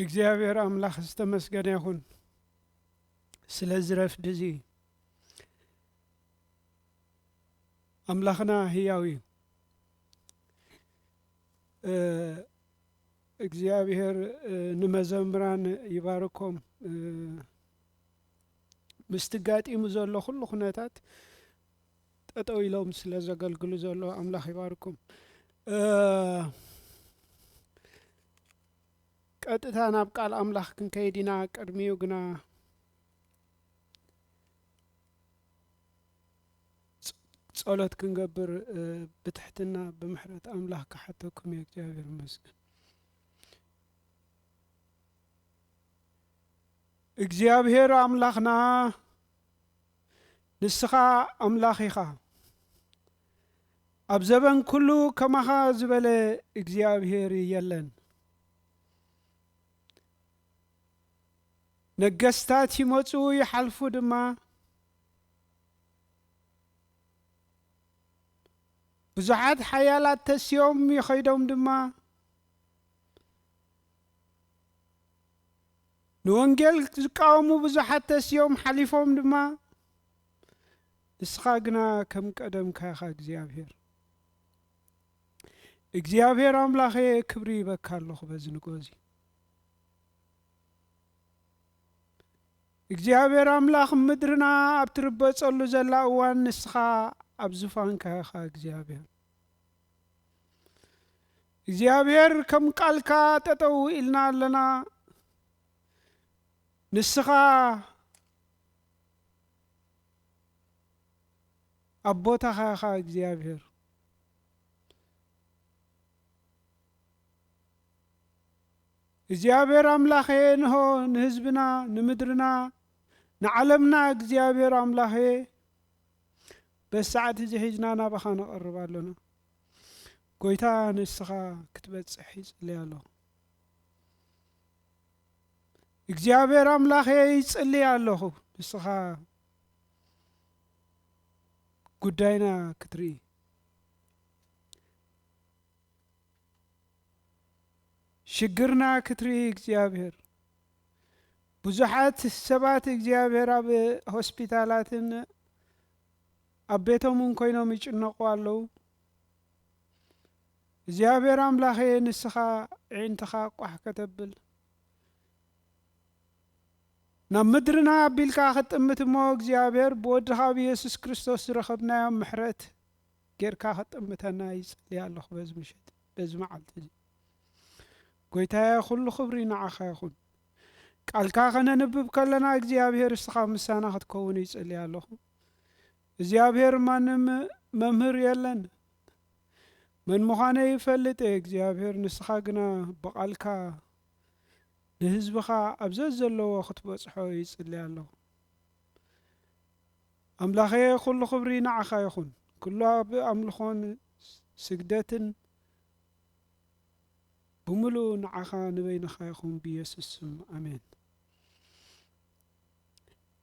እግዚኣብሔር ኣምላኽ ዝተመስገነ ይኹን ስለዚ ረፍዲ እዚ። ኣምላኽና ህያው እዩ። እ፣ እግዚኣብሔር፣ እ፣ ንመዘምራን ይባርኮም። እ፣ ምስቲ ጋጢሙ ዘሎ ኩሉ ኩነታት ጠጠው ኢሎም ስለ ዘገልግሉ ዘለዉ ኣምላኽ ይባርኩም። እ፣ ቀጥታ ናብ ቃል ኣምላኽ ክንከይድ ኢና። ቅድሚኡ ግና ጸ-፣ ጸሎት ክንገብር፣ እ፣ ብትሕትና ብምሕረት ኣምላኽ ክሓተኩም እየ። እግዚኣብሔር ይመስገን። እግዚኣብሔር ኣምላኽና፣ ንስኻ ኣምላኽ ኢኻ። ኣብ ዘበን ኩሉ ከማኻ ዝበለ እግዚኣብሔር የለን። ነገስታት ይመጹ ይሓልፉ ድማ፣ ብዙሓት ሓያላት ተስዮም ይኸይዶም ድማ፣ ንወንጌል ዝቃወሙ ብዙሓት ተስዮም ሓሊፎም ድማ፣ ንስኻ ግና ከም ቀደምካ ኢኻ እግዚኣብሔር። እግዚኣብሔር ኣምላኸ፣ ክብሪ ይበካ ኣለኹ በዚ ንግሆ እዚ። እግዚኣብሔር ኣምላኽ፣ ምድርና ኣብ ትርበጸሉ ዘላ እዋን ንስኻ ኣብ ዙፋንካ ኢኻ እግዚኣብሔር። እግዚኣብሔር፣ ከም ቃልካ ጠጠው ኢልና ኣለና። ንስኻ ኣብ ቦታኻ ኢኻ እግዚኣብሔር። እግዚኣብሔር ኣምላኸ፣ እንሆ ንህዝብና፣ ንምድርና፣ ንዓለምና እግዚኣብሔር ኣምላኸ፣ በዚ ሰዓት እዚ ሒዝና ናባኻ ንቐርብ ኣሎና። ጎይታ፣ ንስኻ ክትበጽሕ ይጽሊ ኣለኹ። እግዚኣብሔር ኣምላኸ፣ ይጽሊ ኣለኹ፣ ንስኻ ጉዳይና ክትርኢ፣ ሽግርና ክትርኢ እግዚኣብሔር። ብዙሓት ሰባት እግዚኣብሔር ኣብ ሆስፒታላትን ኣብ ቤቶምን ኮይኖም ይጭነቑ ኣለዉ። እግዚኣብሔር ኣምላኸ፣ ንስኻ ኣዒንትኻ ቋሕ ከተብል፣ ናብ ምድርና ኣቢልካ ክትጥምት እሞ፣ እግዚኣብሔር ብወድኻ ብየሱስ ክርስቶስ ዝረኸብናዮ ምሕረት ጌርካ ክትጥምተና ይጽሊ ኣለኹ በዚ ምሸት፣ በዚ መዓልቲ እዚ። ጎይታየ፣ ኩሉ ክብሪ ንዓኻ ይኹን። ቃልካ ከነንብብ ከለና፣ እግዚኣብሔር እስኻ ምሳና ክትከውን ይጽሊ ኣለኹ። እግዚኣብሔር፣ ማንም መምህር የለን፣ መን ምዃነ ይፈልጥ እየ እግዚኣብሔር፣ ንስኻ ግና ብቓልካ ንህዝብኻ ኣብ ዘዘለዎ ክትበጽሖ ይጽሊ ኣለኹ። ኣምላኸ፣ ኩሉ ክብሪ ንዓኻ ይኹን። ኩሉ ኣብ ኣምልኾን ስግደትን ብምሉኡ ንዓኻ ንበይንኻ ይኹን፣ ብየሱስ ስም፣ ኣሜን።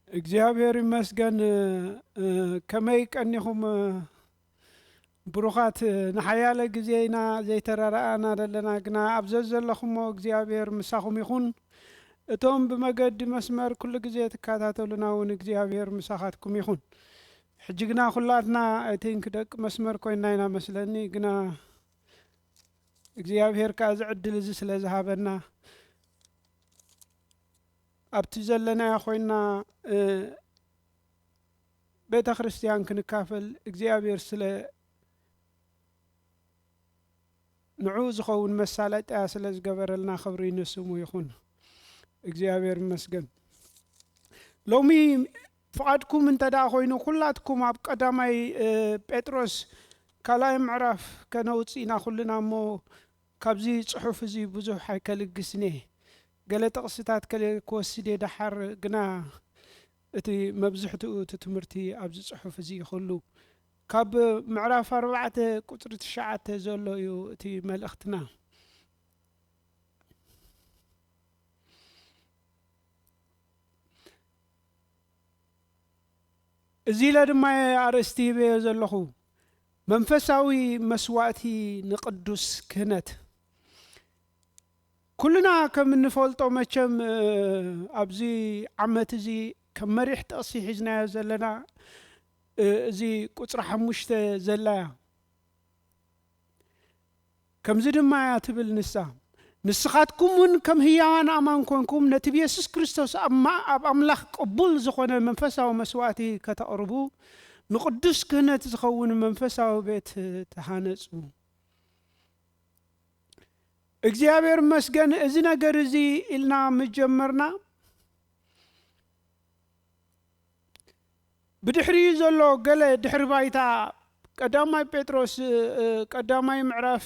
እግዚኣብሔር ይመስገን። እ፣ ከመይ ቀኒኹም፣ እ፣ ብሩኻት? ንሓያለ ግዜ ኢና ዘይተራረኣና ዘለና፣ ግና ኣብ ዘዘለኹሞ እግዚኣብሔር ምሳኹም ይኹን። እቶም ብመገዲ መስመር ኩሉ ግዜ ትከታተሉና እውን እግዚኣብሔር ምሳኻትኩም ይኹን። ሕጂ ግና ኩላትና፣ I think፣ ደቂ መስመር ኮይንና ኢና መስለኒ፣ ግና እግዚኣብሔር ከኣ እዚ ዕድል እዚ ስለ ዝሃበና፣ ኣብቲ ዘለናዮ ኮይንና፣ እ፣ ቤተ ክርስቲያን ክንካፈል እግዚኣብሔር ስለ ንዕኡ ዝኸውን መሳለጥያ ስለ ዝገበረልና ክብሪ ንስሙ ይኹን። እግዚኣብሔር ይመስገን። ሎሚ ፍቓድኩም እንተ ደኣ ኮይኑ፣ ኩላትኩም ኣብ ቀዳማይ፣ እ፣ ጴጥሮስ ካልኣይ ምዕራፍ ከነውጽእ ኢና ኩልና እሞ፣ ካብዚ ጽሑፍ እዚ ብዙሕ ኣይከልግስን እየ። ገለ ጥቕስታት ከለ ክወስድ እየ፣ ደሓር ግና እቲ መብዝሕትኡ እቲ ትምህርቲ ኣብዚ ጽሑፍ እዚ ይኸሉ። ካብ ምዕራፍ ኣርባዕተ ቁጽሪ ትሽዓተ ዘሎ እዩ እቲ መልእኽትና። እዚ ኢለ ድማ እየ ኣርእስቲ ሂበዮ ዘለኹ፣ መንፈሳዊ መስዋእቲ ንቅዱስ ክህነት። ኩልና ከም እንፈልጦ መቸም፣ እ፣ ኣብዚ ዓመት እዚ ከም መሪሕ ጥቕሲ ሒዝናዮ ዘለና፣ እ፣ እዚ ቁጽሪ ሓሙሽተ ዘላ እያ። ከምዚ ድማ እያ ትብል ንሳ፣ "ንስኻትኩም እውን ከም ህያዋን ኣማን ኮንኩም ነቲ ብየሱስ ክርስቶስ ኣብ ማ-፣ ኣብ ኣምላኽ ቅቡል ዝኾነ መንፈሳዊ መስዋእቲ ከተቕርቡ፣ ንቅዱስ ክህነት ዝኸውን መንፈሳዊ ቤት ተሃነጹ።" እግዚኣብሔር ይመስገን፣ እዚ ነገር እዚ ኢልና ምጀመርና፣ ብድሕሪኡ ዘሎ ገለ ድሕሪ ባይታ ቀዳማይ ጴጥሮስ፣ እ፣ ቀዳማይ ምዕራፍ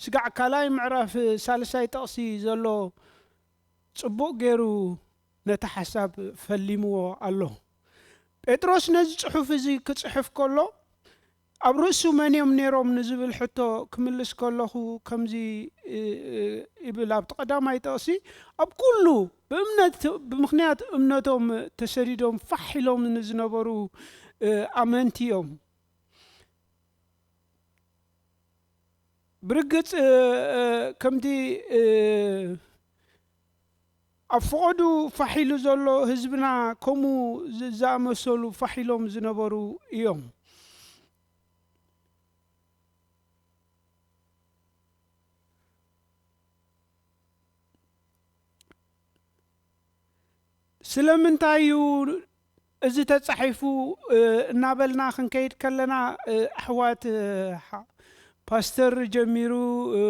ስጋዕ ካልኣይ ምዕራፍ ሳልሳይ ጥቕሲ ዘሎ ጽቡቕ ገይሩ ነቲ ሓሳብ ፈሊምዎ ኣሎ። ጴጥሮስ ነዚ ጽሑፍ እዚ ክጽሕፍ ከሎ፣ ኣብ ርእሱ መን እዮም ነይሮም ንዝብል ሕቶ ክምልስ ከለኹ፣ ከምዚ፣ እ፣ እ፣ ይብል ኣብቲ ቀዳማይ ጥቕሲ፣ ኣብ ኩሉ ብእምነት፣ ብምኽንያት እምነቶም ተሰዲዶም ፋሕ ኢሎም ንዝነበሩ፣ እ፣ ኣመንቲ እዮም። ብርግጽ፣ እ፣ እ፣ ከምቲ፣ እ፣ ኣብ ፍቐዱ ፋሕ ኢሉ ዘሎ ህዝብና፣ ከምኡ ዝ-፣ ዝኣመሰሉ ፋሕ ኢሎም ዝነበሩ እዮም። ስለምንታይ እዩ እዚ ተጻሒፉ፣ እ፣ እናበልና ክንከይድ ከለና፣ እ፣ ኣሕዋት፣ እ፣ ሓ-፣ ፓስተር ጀሚሩ፣ እ፣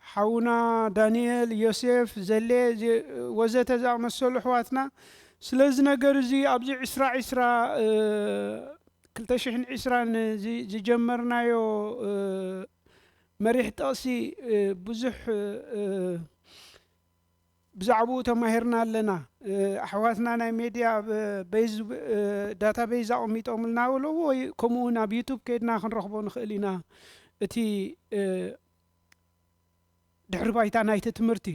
ሓውና ዳንኤል፣ ዮሴፍ፣ ዘሌ፣ ዜ-፣ ወዘተ ዝኣመሰሉ ኣሕዋትና፣ ስለዚ ነገር እዚ ኣብዚ ዕስራ ዕስራ፣ እ፣ ክልተ ሽሕን ዕስራን ዚ-፣ ዝጀመርናዮ፣ እ፣ መሪሕ ጥቕሲ፣ እ፣ ብዙሕ፣ እ፣ ብዛዕባኡ ተማሂርና ኣለና። እ፣ ኣሕዋትና ናይ ሜድያ ብ-፣ ቤዝ፣ እ፣ ዳታቤዝ ኣቐሚጦምልና ኣለዉ፣ ወይ ከምኡ እውን ኣብ ዩቱብ ከይድና ክንረኽቦ ንኽእል ኢና። እቲ፣ እ፣ ድሕሪ ባይታ ናይቲ ትምህርቲ።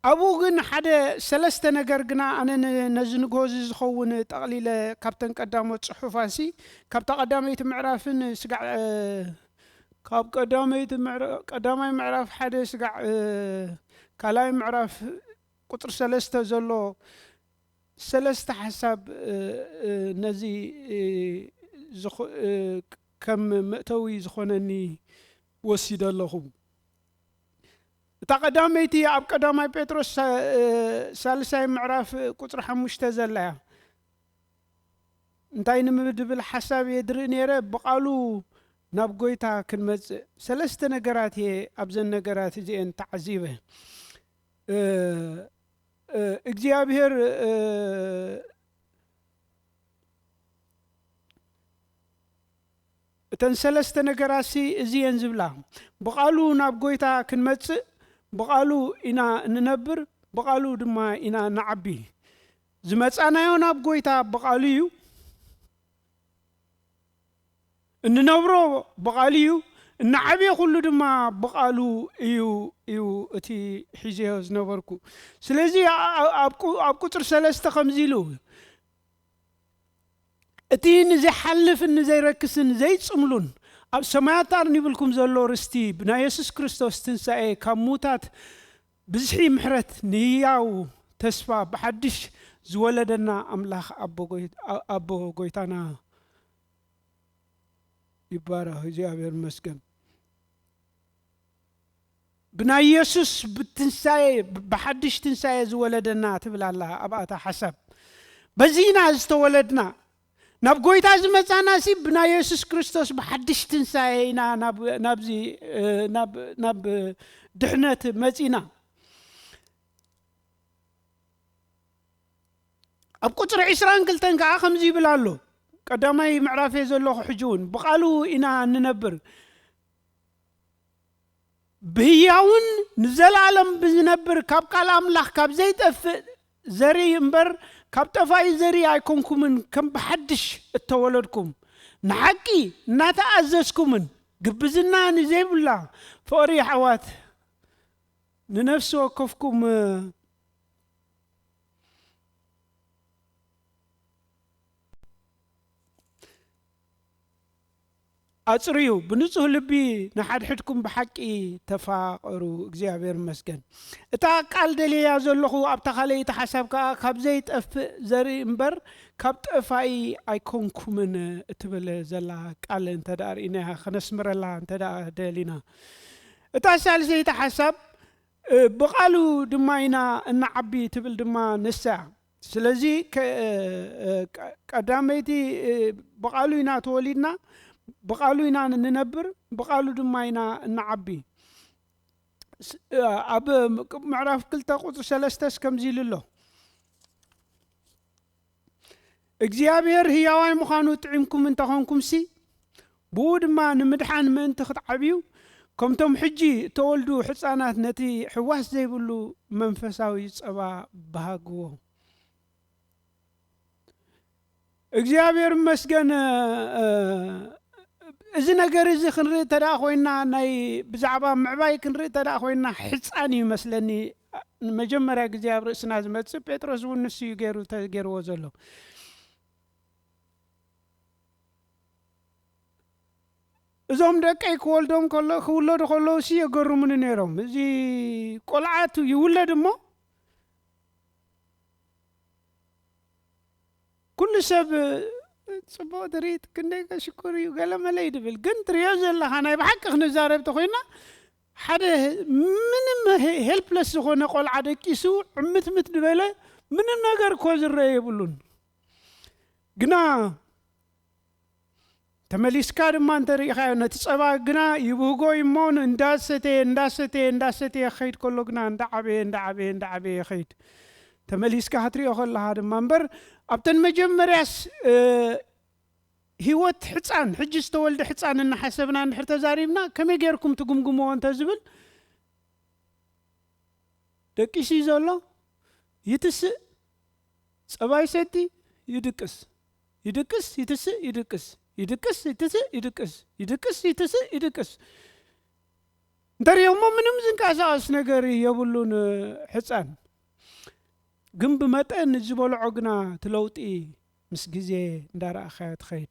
ኣብኡ ግን ሓደ ሰለስተ ነገር ግና ኣነ ን-፣ ነዚ ንግሆ እዚ ዝኸውን ጠቕሊለ ካብተን ቀዳሞት ጽሑፋሲ፣ ካብታ ቀዳመይቲ ምዕራፍን ስጋዕ፣ እ፣ ካብ ቀዳመይቲ ምዕራ-፣ ቀዳማይ ምዕራፍ ሓደ ስጋዕ፣ እ፣ ካልኣይ ምዕራፍ ቁጽሪ ሰለስተ ዘሎ ሰለስተ ሓሳብ፣ እ፣ እ፣ ነዚ፣ እ፣ ዝኾ-፣ እ፣ ከም መእተዊ ዝኾነኒ ወሲደ ኣለኹ። እታ ቀዳመይቲ ኣብ ቀዳማይ ጴጥሮስ ሳ-፣ እ፣ ሳልሳይ ምዕራፍ ቁጽሪ ሓሙሽተ ዘላ እያ። እንታይ ንምድብል ሓሳብ እየ ድርኢ ነይረ? ብቓሉ ናብ ጎይታ ክንመጽእ። ሰለስተ ነገራት እየ ኣብዘን ነገራት እዚኤን ተዓዚበ። እ፣ እ፣ እግዚኣብሔር፣ እ፣ እተን ሰለስተ ነገራትሲ እዚ እየን ዝብላ። ብቓሉ ናብ ጎይታ ክንመጽእ፣ ብቓሉ ኢና እንነብር፣ ብቓሉ ድማ ኢና ንዓቢ። ዝመጻናዮ ናብ ጎይታ ብቓሉ እዩ። እንነብሮ ብቓሉ እዩ። እንዓብዮ ኩሉ ድማ ብቓሉ እዩ፣ እዩ እቲ ሒዘዮ ዝነበርኩ። ስለዚ ኣ-፣ ኣ-፣ ኣብ ቁ-፣ ኣብ ቁጽሪ ሰለስተ ከምዚ ኢሉ፣ "እቲ ንዘይሓልፍን ንዘይረክስን ዘይጽምሉን ኣብ ሰማያት ኣርኒብልኩም ዘሎ ርስቲ ብናይ የሱስ ክርስቶስ ትንሳኤ ካብ ምዉታት ብዝሒ ምሕረት ንህያው ተስፋ ብሓድሽ ዝወለደና ኣምላኽ ኣቦ ጎይ-፣ ኣ-፣ ኣቦ ጎይታና ይባረኽ፣ እግዚኣብሔር ይመስገን። ብናይ የሱስ ብትንሳኤ፣ ብ-፣ ብሓድሽ ትንሳኤ ዝወለደና" ትብል ኣላ ኣብኣታ ሓሳብ። በዚ ኢና ዝተወለድና። ናብ ጎይታ ዝመጻናሲ ብናይ የሱስ ክርስቶስ ብሓድሽ ትንሳኤ ኢና ናብ፣ ናብዚ፣ እ፣ ናብ፣ ናብ ድሕነት መጺና። ኣብ ቁጽሪ ዕስራን ክልተን ከኣ ከምዚ ይብል ኣሎ። ቀዳማይ ምዕራፍ እየ ዘለኹ ሕጂ እውን። ብቓሉ ኢና እንነብር። ብህያውን ንዘለኣለም ብዝነብር ካብ ቃል ኣምላኽ ካብ ዘይጠፍእ ዘርኢ እምበር ካብ ጠፋኢ ዘርኢ ኣይኮንኩምን፣ ከም ብሓድሽ እተወለድኩም፣ ንሓቂ እናተኣዘዝኩምን ግብዝና ንዘይብላ ፍቕሪ ኣሕዋት ንነፍሲ ወከፍኩም ኣጽርዩ፣ ብንጹህ ልቢ ንሓድሕድኩም ብሓቂ ተፋቐሩ። እግዚኣብሔር ይመስገን። እታ ቃል ደልየያ ዘለኹ ኣብታ ካልኣይቲ ሓሳብ ከኣ ካብ ዘይጠፍእ ዘርኢ እምበር ካብ ጠፋኢ ኣይኮንኩምን እትብል ዘላ ቃል እንተ ደኣ ርኢናያ፣ ከነስምረላ እንተ ደኣ ደሊና። እታ ሳልሰይቲ ሓሳብ፣ እ፣ ብቓሉ ድማ ኢና እንዓቢ ትብል ድማ ንሳ። ስለዚ ከ-፣ እ፣ እ፣ ቀ-፣ ቀዳመይቲ፣ እ፣ ብቓሉ ኢና ተወሊድና፣ ብቓሉ ኢና ንነብር፣ ብቓሉ ድማ ኢና እንዓቢ። ስ-፣ እ፣ ኣብ ምዕራፍ ክልተ ቁጽሪ ሰለስተስ ከምዚ ኢሉ ኣሎ። እግዚኣብሔር ህያዋይ ምዃኑ ጥዒምኩም እንተኾንኩምሲ፣ ብኡ ድማ ንምድሓን ምእንቲ ክትዓብዩ፣ ከምቶም ሕጂ እተወልዱ ሕፃናት ነቲ ሕዋስ ዘይብሉ መንፈሳዊ ጸባ በሃግዎ። እግዚኣብሔር ይመስገን። እ፣ እዚ ነገር እዚ ክንርኢ እንተ ደኣ ኮይንና፣ ናይ ብዛዕባ ምዕባይ ክንርኢ እንተ ደኣ ኮይንና፣ ሕጻን እዩ ይመስለኒ። ንመጀመርያ ግዜ ኣብ ርእስና ዝመጽእ፣ ጴጥሮስ እውን ንሱ እዩ ገይሩ፣ ተገይርዎ ዘሎ። እዞም ደቀይ ክወልዶም ከሎ-፣ ክውለዱ ከለዉ ሲ የገርሙኒ ነይሮም። እዚ ቆልዓት ይውለድ እሞ፣ ኩሉ ሰብ፣ "ጽቡቕ ትርኢት፣ ክንደይ ከሽኩር እዩ፣ ገለ መለ እዩ" ድብል። ግን ትርእዮ ዘለኻ፣ ናይ ብሓቂ ክንዛረብ ተኾይና፣ ሓደ ምንም ሄ-፣ ሄልፕለስ ዝኾነ ቆልዓ ደቂሱ፣ ዕምትምት ዝበለ፣ ምንም ነገር እኮ ዝረአ የብሉን። ግና ተመሊስካ ድማ እንተ ርኢኻዮ፣ ነቲ ጸባ ግና ይብህጎ እዩ እሞ፣ እንዳሰተየ፣ እንዳሰተየ፣ እንዳሰተየ ክኸይድ ከሎ ግና፣ እንዳዓበየ፣ እንዳዓበየ፣ እንዳዓበየ ይኸይድ። ተመሊስካ ክትሪኦ ከለኻ ድማ እምበር፣ ኣብተን መጀመርያስ፣ እ፣ ህይወት ሕጻን፣ ሕጂ ዝተወልደ ሕጻን እናሓሰብና እንድሕር ተዛሪብና፣ ከመይ ጌርኩም ትግምግምዎ እንተ ዝብል፣ ደቂሱ እዩ ዘሎ፣ ይትስእ፣ ጸባ ይሰቲ፣ ይድቅስ፣ ይድቅስ፣ ይትስእ፣ ይድቅስ፣ ይድቅስ፣ ይትስእ፣ ይድቅስ፣ ይድቅስ፣ ይትስእ፣ ይድቅስ። እንተሪኦሞ ምንም ዝንቀሳቐስ ነገር የብሉን ሕጻን። ግን ብመጠን ዝበልዖ ግና እቲ ለውጢ ምስ ግዜ እንዳረኣኻዮ ትኸይድ።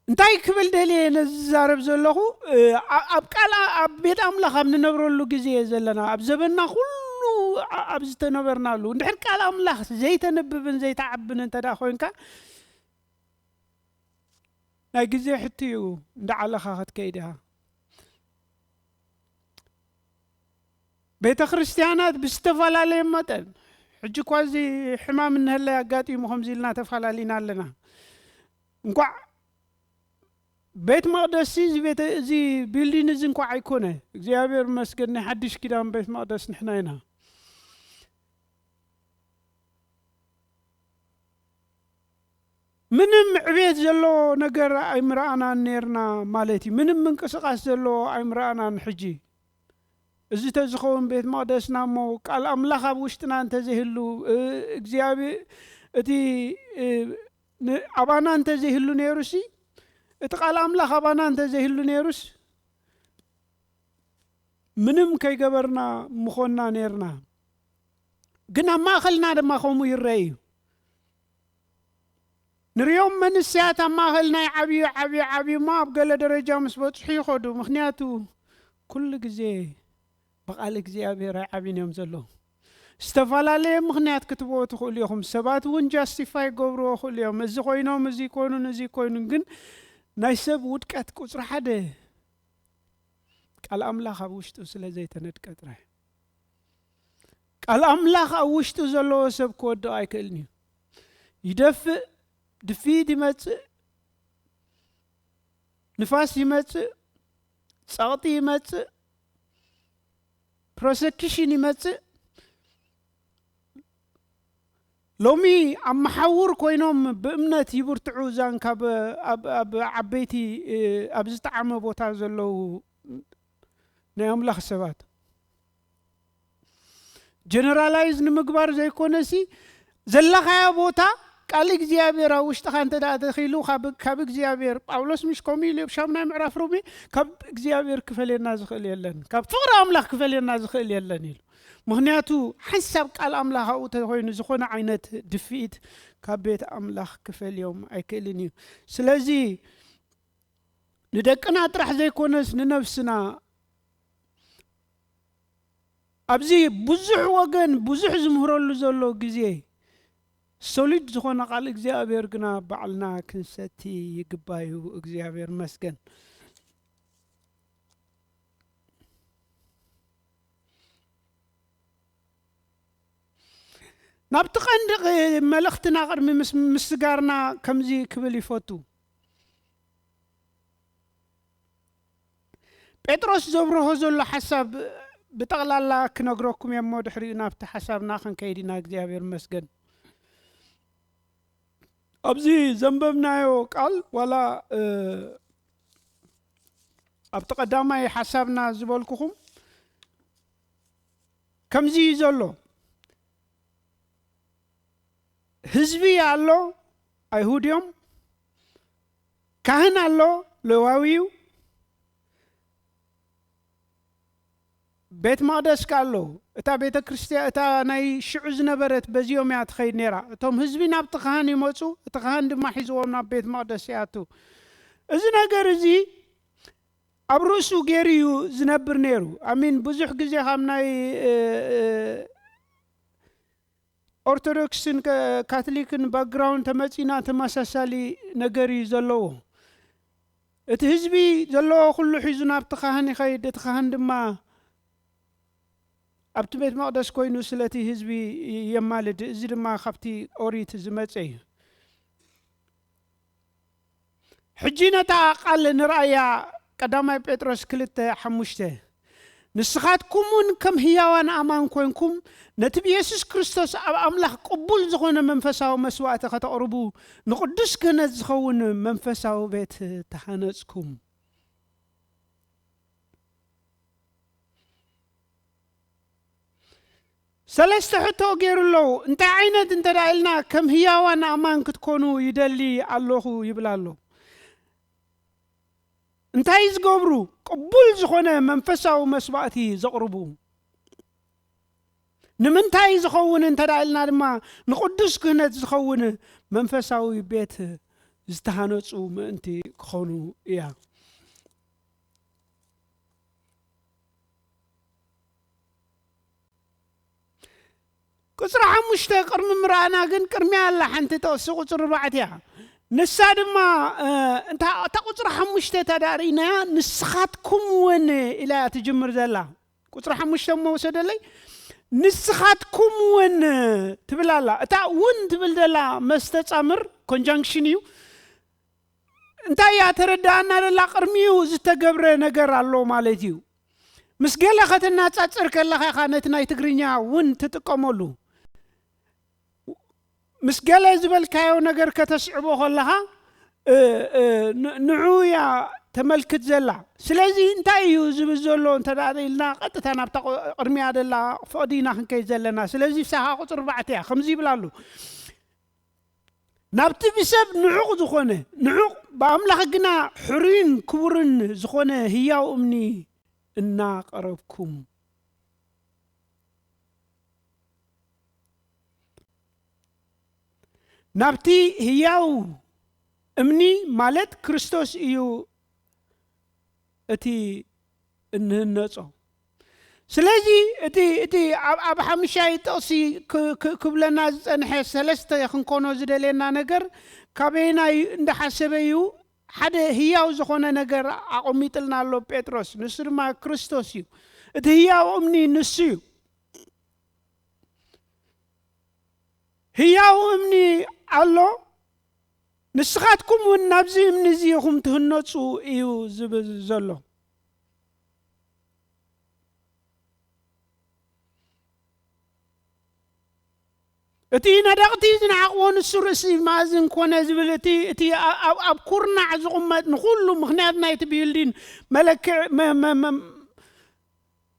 እንታይ ክብል ደልየ ነዚ ዝዛረብ ዘለኹ፣ እ፣ ኣ-፣ ኣብ ቃል ኣ-፣ ኣብ ቤት ኣምላኽ ኣብ ንነብረሉ ግዜ እየ ዘለና። ኣብ ዘበንና ኩሉ ኣ-፣ ኣብ ዝተነበርናሉ፣ እንድሕር ቃል ኣምላኽ ዘይተንብብን ዘይተዓብን እንተ ደኣ ኮይንካ፣ ናይ ግዜ ሕቶ እዩ፣ እንዳዓለኻ ክትከይድ ኢኻ። ቤተ ክርስቲያናት ብዝተፈላለየ መጠን፣ ሕጂ እኳ እዚ ሕማም እንሀለይ ኣጋጢሙ ከምዚ ኢልና ተፈላለና ኣለና። እንኳዕ ቤት መቕደስ እዚ ቤተ-፣ እዚ ቢልዲን እዚ እንኳዕ ኣይኮነ። እግዚኣብሔር ይመስገን ናይ ሓድሽ ኪዳን ቤት መቕደስ ንሕና ኢና። ምንም ዕቤት ዘለዎ ነገር ኣይምረኣናን ነርና ማለት እዩ። ምንም ምንቅስቓስ ዘለዎ ኣይምረኣናን። ሕጂ እዚ ተዝኸውን ቤት መቕደስና እሞ ቃል ኣምላኽ ኣብ ውሽጥና እንተዘይህሉ፣ እ፣ እግዚኣብሔር እቲ፣ እ፣ ን-፣ ኣባና እንተዘይህሉ ነይሩሲ፣ እቲ ቃል ኣምላኽ ኣባና እንተዘይህሉ ነይሩስ፣ ምንም ከይገበርና ምኾንና ነይርና። ግን ኣብ ማእኸልና ድማ ከምኡ ይረአ እዩ። ንሪኦም መንስያት ኣብ ማእኸልና ይዓብዩ፣ ይዓብዩ፣ ይዓብዩ እሞ ኣብ ገለ ደረጃ ምስ በጽሑ ይኸዱ። ምኽንያቱ ኩሉ ግዜ ብቓል እግዚኣብሔር ኣይዓብዩን እዮም ዘለዉ። ዝተፈላለየ ምኽንያት ክትብዎ ትኽእሉ ኢኹም። ሰባት እውን ጃስቲፋይ ይገብርዎ ይኽእሉ እዮም። እዚ ኮይኖም፣ እዚ ይኮኑን፣ እዚ ይኮኑን። ግን ናይ ሰብ ውድቀት ቁጽሪ ሓደ ቃል ኣምላኽ ኣብ ውሽጡ ስለ ዘይተነድቀ ጥራይ። ቃል ኣምላኽ ኣብ ውሽጡ ዘለዎ ሰብ ክወድኦ ኣይክእልን እዩ። ይደፍእ፣ ድፍኢት ይመጽእ፣ ንፋስ ይመጽእ፣ ጸቕጢ ይመጽእ፣ ፕሮሰኪሽን ይመጽእ። ሎሚ ኣብ መሓውር ኮይኖም ብእምነት ይብርትዑ፣ እዛን ካብ ኣብ፣ ኣብ ዓበይቲ፣ እ፣ ኣብ ዝጠዓመ ቦታ ዘለዉ ናይ ኣምላኽ ሰባት። ጀነራላይዝ ንምግባር ዘይኮነሲ፣ ዘለኻዮ ቦታ ቃል እግዚኣብሔር ኣብ ውሽጥኻ እንተ ደኣ ተኺሉ፣ ካብ፣ ካብ እግዚኣብሔር፣ ጳውሎስ ምሽ ከምኡ ኢሉ ኣብ ሻምናይ ምዕራፍ ሮሜ፣ ካብ እግዚኣብሔር ክፈልየና ዝኽእል የለን፣ ካብ ፍቕሪ ኣምላኽ ክፈልየና ዝኽእል የለን ኢሉ። ምኽንያቱ ሓንሳብ ቃል ኣምላኽ ኣብኡ ተኾይኑ፣ ዝኾነ ዓይነት ድፍኢት ካብ ቤት ኣምላኽ ክፈልዮም ኣይክእልን እዩ። ስለዚ ንደቅና ጥራሕ ዘይኮነስ ንነፍስና ኣብዚ ብዙሕ ወገን ብዙሕ ዝምህረሉ ዘሎ ግዜ ሶሊድ ዝኾነ ቃል እግዚኣብሔር ግና ባዕልና ክንሰቲ ይግባዩ። እግዚኣብሔር መስገን። ናብቲ ቀንዲ መልእኽትና ቅድሚ ምስ ምስጋርና ከምዚ ክብል ይፈቱ። ጴጥሮስ ዘብርሆ ዘሎ ሓሳብ ብጠቕላላ ክነግረኩም እየ እሞ ድሕሪኡ ናብቲ ሓሳብና ክንከይድ ኢና። እግዚኣብሔር ይመስገን። ኣብዚ ዘንበብናዮ ቃል ዋላ ኣብቲ ቀዳማይ ሓሳብና ዝበልኩኹም ከምዚ እዩ ዘሎ። ህዝቢ ኣሎ፣ ኣይሁድ እዮም። ካህን ኣሎ፣ ሌዋዊ እዩ። ቤት መቕደስ ከ ኣሎ። እታ ቤተ ክርስቲያን፣ እታ ናይ ሽዑ ዝነበረት በዚኦም እያ ትኸይድ ነይራ። እቶም ህዝቢ ናብቲ ካህን ይመፁ፣ እቲ ካህን ድማ ሒዝዎም ናብ ቤት መቕደስ ይኣቱ። እዚ ነገር እዚ ኣብ ርእሱ ገይሩ እዩ ዝነብር ነይሩ። ኣሚን። ብዙሕ ግዜ ካብ ናይ ኦርቶዶክስን ካትሊክን ባክግራውንድ ተመጺና ተመሳሳሊ ነገር እዩ ዘለዎ። እቲ ህዝቢ ዘለዎ ኩሉ ሒዙ ናብቲ ካህን ይኸይድ፣ እቲ ካህን ድማ ኣብቲ ቤት መቕደስ ኮይኑ ስለቲ ህዝቢ የማልድ። እዚ ድማ ካብቲ ኦሪት ዝመጸ እዩ። ሕጂ ነታ ቃል ንርኣያ። ቀዳማይ ጴጥሮስ ክልተ ሓሙሽተ፣ ንስኻትኩም እውን ከም ህያዋን ኣማን ኮንኩም ነቲ ብየሱስ ክርስቶስ ኣብ ኣምላኽ ቅቡል ዝኾነ መንፈሳዊ መስዋእቲ ከተቕርቡ ንቕዱስ ክህነት ዝኸውን መንፈሳዊ ቤት ተሃነጽኩም። ሰለስተ ሕቶ ገይሩ ኣለዉ። እንታይ ዓይነት እንተ ደኣ ኢልና ከም ህያዋን ኣማን ክትኮኑ ይደሊ ኣለኹ ይብል ኣሎ። እንታይ ዝገብሩ? ቅቡል ዝኾነ መንፈሳዊ መስዋእቲ ዘቕርቡ። ንምንታይ ዝኸውን እንተ ደኣ ኢልና ድማ ንቕዱስ ክህነት ዝኸውን መንፈሳዊ ቤት ዝተሃነጹ ምእንቲ ክኾኑ እያ። ቁጽሪ ሓሙሽተ ቅድሚ ምርኣና ግን ቅድሚያ ኣላ ሓንቲ ጥቕሲ ቁጽሪ ኣርባዕተ እያ። ንሳ ድማ እታ ቁጽሪ ሓሙሽተ እታ ዳርኢናያ ንስኻትኩም እውን ኢላ እያ ትጅምር ዘላ። ቁጽሪ ሓሙሽተ እሞ ውሰደለይ። ንስኻትኩም እውን ትብል ኣላ። እታ እውን ትብል ዘላ መስተጻምር ኮንጃንክሽን እዩ። እንታይ እያ ተረዳኣና ዘላ? ቅድሚኡ ዝተገብረ ነገር ኣሎ ማለት እዩ። ምስ ገለ ከተናጻጽር ከለኻ ኢኻ ነቲ ናይ ትግርኛ እውን ትጥቀመሉ። ምስ ገለ ዝበልካዮ ነገር ከተስዕቦ ከለኻ ንዑ እያ ተመልክት ዘላ። ስለዚ እንታይ እዩ ዝብል ዘሎ እንተ ኢልና ቀጥታ ናብታ ቅድሚያ ዘላ ፍቕዲ ኢና ክንከይድ ዘለና። ስለዚ ሳኻ ቁፅሪ ኣርባዕተ እያ ከምዚ ይብል ኣሎ። ናብቲ ብሰብ ንዑቕ ዝኾነ ንዑቕ ብኣምላኽ ግና ሕሩይን ክቡርን ዝኾነ ህያው እምኒ እናቐረብኩም። ናብቲ ህያው እምኒ ማለት ክርስቶስ እዩ እቲ እንህነጾ። ስለዚ እቲ እቲ ኣብ ኣብ ሓምሻይ ጥቕሲ ክ- ክ- ክብለና ዝጸንሐ ሰለስተ ክንኮኖ ዝደልየና ነገር ካበየናይ እንዳሓሰበ እዩ ሓደ ህያው ዝኾነ ነገር ኣቐሚጥልና ኣሎ ጴጥሮስ፣ ንሱ ድማ ክርስቶስ እዩ። እቲ ህያው እምኒ ንሱ እዩ። ህያው እምኒ ኣሎ፣ ንስኻትኩም እውን ናብዚ እምኒ እዚ ኢኹም ትህነፁ እዩ ዝብል ዘሎ። እቲ ነደቕቲ ዝነዓቕዎ ንሱ ርእሲ ማእዝን ኮነ ዝብል እቲ እቲ ኣብ ኩርናዕ ዝቕመጥ ንኹሉ ምኽንያት ናይቲ ቢልዲን መለክዕ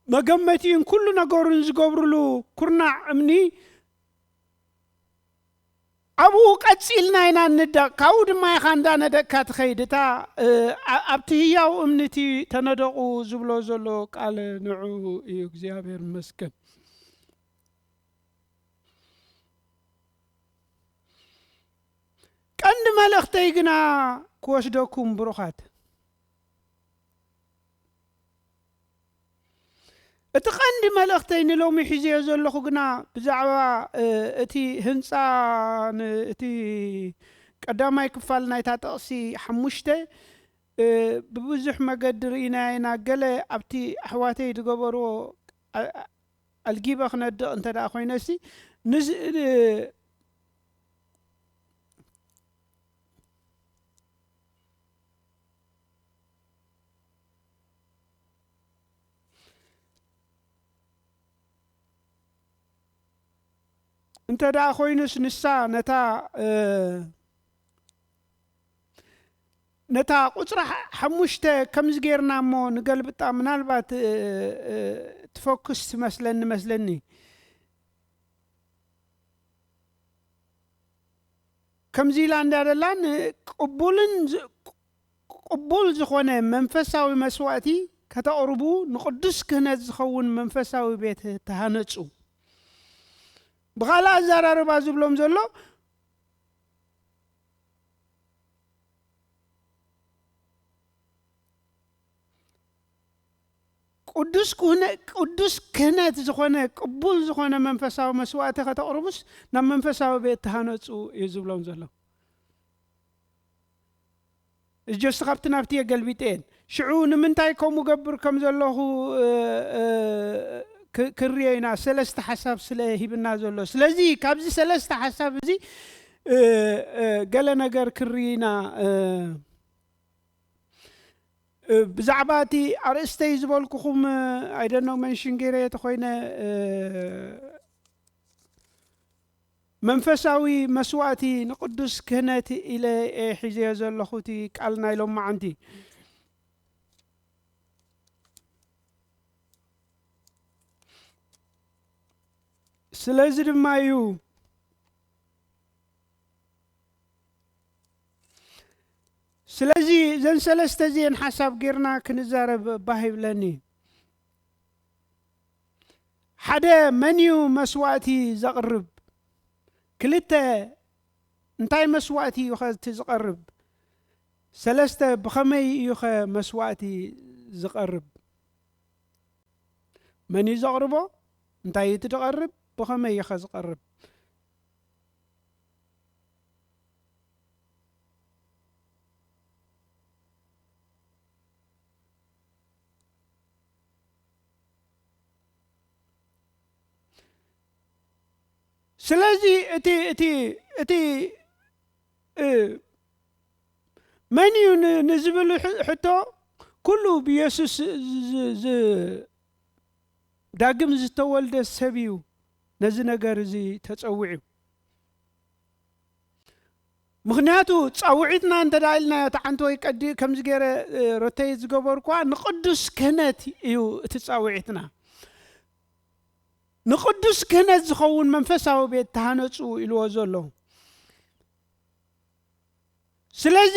መገመቲኡን ኩሉ ነገሩን ዝገብርሉ ኩርናዕ እምኒ ኣብኡ ቀጺልና ኢና ንደቕ፣ ካብኡ ድማ ኢኻ እንዳነደቕካ ትኸይድ። እታ ኣብቲ ህያው እምኒ እቲ ተነደቑ ዝብሎ ዘሎ ቃል ንዑ እዩ። እግዚኣብሔር ይመስገን። ቀንዲ መልእኽተይ ግና ክወስደኩም ብሩኻት እቲ ቀንዲ መልእኽተይ ንሎሚ ሒዘዮ ዘለኹ ግና ብዛዕባ፣ እ፣ እቲ ህንጻ ን-፣ እቲ ቀዳማይ ክፋል ናይታ ጥቕሲ ሓሙሽተ፣ እ፣ ብብዙሕ መገዲ ርኢናዮ ኢና። ገለ ኣብቲ ኣሕዋተይ ዝገበርዎ ኣ-፣ ኣልጊበ ክነድቕ እንተ ደኣ ኮይነሲ፣ ንዝ-፣ እ፣ እንተ ደኣ ኮይኑስ ንሳ ነታ፣ እ፣ ነታ ቁጽሪ ሓ-፣ ሓሙሽተ ከምዚ ጌርና እሞ ንገልብጣ፣ ምናልባት፣ እ፣ እ፣ ትፈኩስ ትመስለኒ፣ መስለኒ። ከምዚ ኢላ እንዳ ደላ፣ ንቅቡልን ዝ-፣ ቅቡል ዝኾነ መንፈሳዊ መስዋእቲ ከተቕርቡ፣ ንቅዱስ ክህነት ዝኸውን መንፈሳዊ ቤት ተሃነጹ። ብኻልእ ኣዘራርባ ዝብሎም ዘሎ፣ ቅዱስ ክህነ-፣ ቅዱስ ክህነት ዝኾነ፣ ቅቡል ዝኾነ መንፈሳዊ መስዋእቲ ከተቕርቡስ፣ ናብ መንፈሳዊ ቤት ተሃነጹ እዩ ዝብሎም ዘሎ። እጆስ ካብቲ ናብቲ እየ ገልቢጠ እየን። ሽዑ ንምንታይ ከምኡ ገብር ከም ዘለኹ፣ እ፣ እ፣ ክ-፣ ክርዮ ኢና፣ ሰለስተ ሓሳብ ስለ ሂብና ዘሎ። ስለዚ ካብዚ ሰለስተ ሓሳብ እዚ፣ እ፣ እ፣ ገለ ነገር ክርኢና፣ እ፣ እ፣ ብዛዕባ እቲ ኣርእስተይ ዝበልኩኹም፣ እ፣ I don't know፣ መንሽን ገይረ ተኾይነ፣ እ፣ መንፈሳዊ መስዋእቲ ንቅዱስ ክህነት ኢለ እየ ሒዘዮ ዘለኹ እቲ ቃል ናይ ሎማዓንቲ። ስለዚ ድማ እዩ፣ ስለዚ እዘን ሰለስተ እዚአን ሓሳብ ጌርና ክንዛረብ ባህ ይብለኒ። ሓደ፣ መን እዩ መስዋእቲ ዘቕርብ? ክልተ፣ እንታይ መስዋእቲ እዩ ኸ እቲ ዝቐርብ? ሰለስተ፣ ብኸመይ እዩ ኸ መስዋእቲ ዝቐርብ? መን እዩ ዘቕርቦ? እንታይ እዩ እቲ ዝቐርብ? ብኸመይ እዩ ኸ ዝቐርብ? ስለዚ እቲ፣ እቲ፣ እቲ፣ እ፣ መን እዩ ን-፣ ንዝብል ሕ-፣ ሕቶ፣ ኩሉ ብየሱስ ዝ-፣ ዝ-፣ ዝ-፣ ዳግም ዝተወልደ ሰብ እዩ ነዚ ነገር እዚ ተጸዊዑ። ምኽንያቱ ጻውዒትና እንተ ደኣ ኢልናዮ፣ እቲ ሓንቲ ወይ ቀዲ ከምዚ ገይረ፣ እ፣ ሮተይ ዝገበርኳ፣ ንቕዱስ ክህነት እዩ እቲ ጻውዒትና። ንቕዱስ ክህነት ዝኸውን መንፈሳዊ ቤት ተሃነጹ ኢልዎ ዘሎ። ስለዚ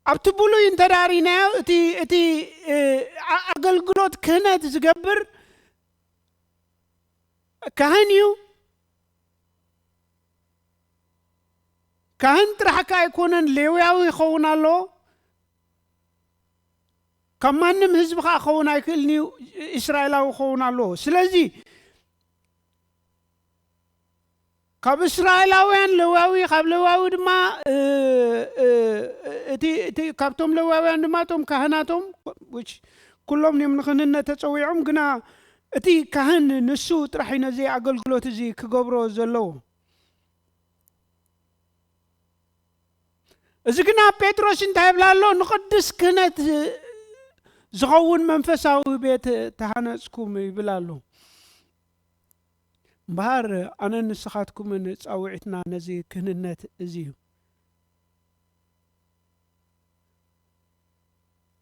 ኣብቲ ብሉይ እንተ ደኣ ርኢናዮ፣ እቲ፣ እቲ፣ እ፣ ኣ-፣ ኣገልግሎት ክህነት ዝገብር ካህን እዩ። ካህን ጥራሕ ከኣ ኣይኮነን፣ ሌውያዊ ይኸውን ኣለዎ። ካብ ማንም ህዝቢ ከኣ ክኸውን ኣይክእልን እዩ፣ እስራኤላዊ ክኸውን ኣለዎ። ስለዚ ካብ እስራኤላውያን ሌዋዊ፣ ካብ ሌዋዊ ድማ፣ እ፣ እ፣ እቲ፣ እቲ ካብቶም ሌዋውያን ድማ እቶም ካህናቶም፣ which ኩሎም እዮም ንክህንነት ተጸዊዖም፣ ግና እቲ ካህን ንሱ ጥራሕ እዩ ነዚ ኣገልግሎት እዚ ክገብሮ ዘለዎ። እዚ ግና ጴጥሮስ እንታይ ይብል ኣሎ? ንቕዱስ ክህነት ዝኸውን መንፈሳዊ ቤት ተሃነጽኩም ይብል ኣሎ። እምበኣር ኣነን ንስኻትኩምን ጻውዒትና ነዚ ክህንነት እዚ እዩ።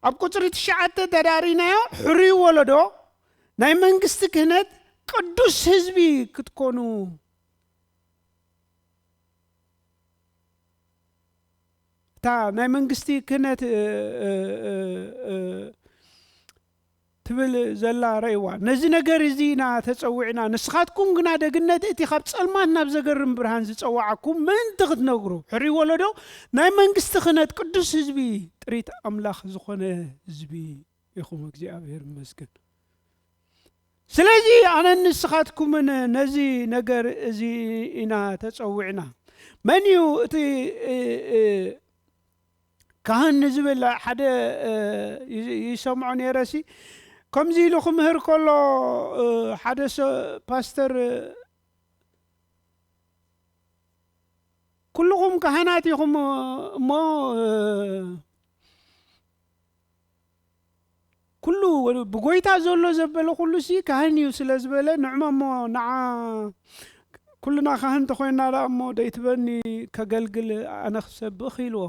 ኣብ ቁጽሪ ትሽዓተ ተዳሪናዮ፣ ሕሩይ ወለዶ፣ ናይ መንግስቲ ክህነት፣ ቅዱስ ህዝቢ ክትኮኑ። እታ ናይ መንግስቲ ክህነት፣ እ፣ እ፣ እ፣ እ፣ ትብል ዘላ ረእይዋ። ነዚ ነገር እዚ ኢና ተጸዊዕና። ንስኻትኩም ግና ደግነት እቲ ካብ ጸልማት ናብ ዘገርም ብርሃን ዝጸዋዓኩም ምእንቲ ክትነግሩ፣ ሕሩይ ወለዶ፣ ናይ መንግስቲ ክህነት፣ ቅዱስ ህዝቢ፣ ጥሪት ኣምላኽ ዝኾነ ህዝቢ ኢኹም። እግዚኣብሔር ይመስገን። ስለዚ ኣነን ንስኻትኩምን ነዚ ነገር እዚ ኢና ተጸዊዕና። መን እዩ እቲ፣ እ፣ እ፣ ካህን ንዝብል ሓደ፣ እ፣ ይ-፣ ይሰምዖ ነይረሲ፣ ከምዚ ኢሉ ክምህር ከሎ፣ እ፣ ሓደ ሰ-፣ ፓስተር፣ እ፣ "ኩልኹም ካህናት ኢኹም እሞ፣ እ፣ ኩሉ ብጎይታ ዘሎ ዘበለ ኩሉ ሲ ካህን እዩ" ስለ ዝበለ፣ "ንዕመ እሞ ንዓ ኩልና ካህን ተኾይና ደኣ እሞ ደይትበኒ ከገልግል ኣነ ክሰብኽ?" ኢልዎ።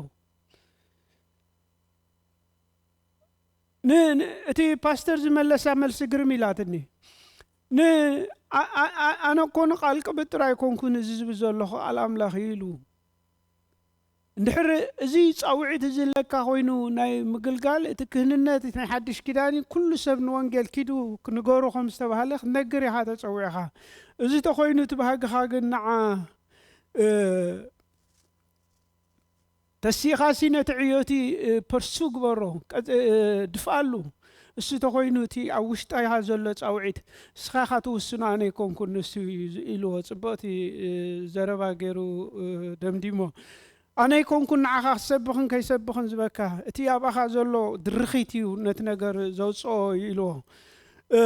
ን-፣ ን-፣ እቲ ፓስተር ዝመለሳ መልሲ ግርም ኢላትኒ። ን-፣ ኣ-፣ ኣ-፣ ኣ-፣ ኣነ እኮ ንቃል ቅብጥር ኣይኮንኩን እዚ ዝብል ዘለኹ፣ ቃል ኣምላኽ እዩ ኢሉ። እንድሕር እዚ ጻውዒት እዚ ለካ ኮይኑ ናይ ምግልጋል፣ እቲ ክህንነት፣ እቲ ናይ ሓድሽ ኪዳን፣ ኩሉ ሰብ ንወንጌል ኪዱ ክንገሩ ከም ዝተባህለ ክትነግር ኢኻ ተጸዊዕኻ። እዚ ተኾይኑ እቲ ባህግኻ ግን ንዓ፣ እ፣ ተሲኻሲ ነቲ ዕዮቲ፣ እ፣ ፐርሱ ግበሮ፣ ቀጽ-፣ እ፣ ድፍኣሉ። እሱ ተኾይኑ እቲ ኣብ ውሽጣኻ ዘሎ ጻውዒት እስኻ ኢኻ ትውስኖ፣ ኣነ ኣይኮንኩን፣ ንሱ እዩ ዝ-፣ ኢልዎ። ጽብቕቲ፣ እ፣ ዘረባ ገይሩ፣ እ፣ ደምዲሞ። ኣነ ኣይኮንኩን ንዓኻ ክሰብኽን ከይሰብኽን ዝበካ፣ እቲ ኣብኣኻ ዘሎ ድርኺት እዩ ነቲ ነገር ዘውጽኦ እዩ ኢልዎ። እ፣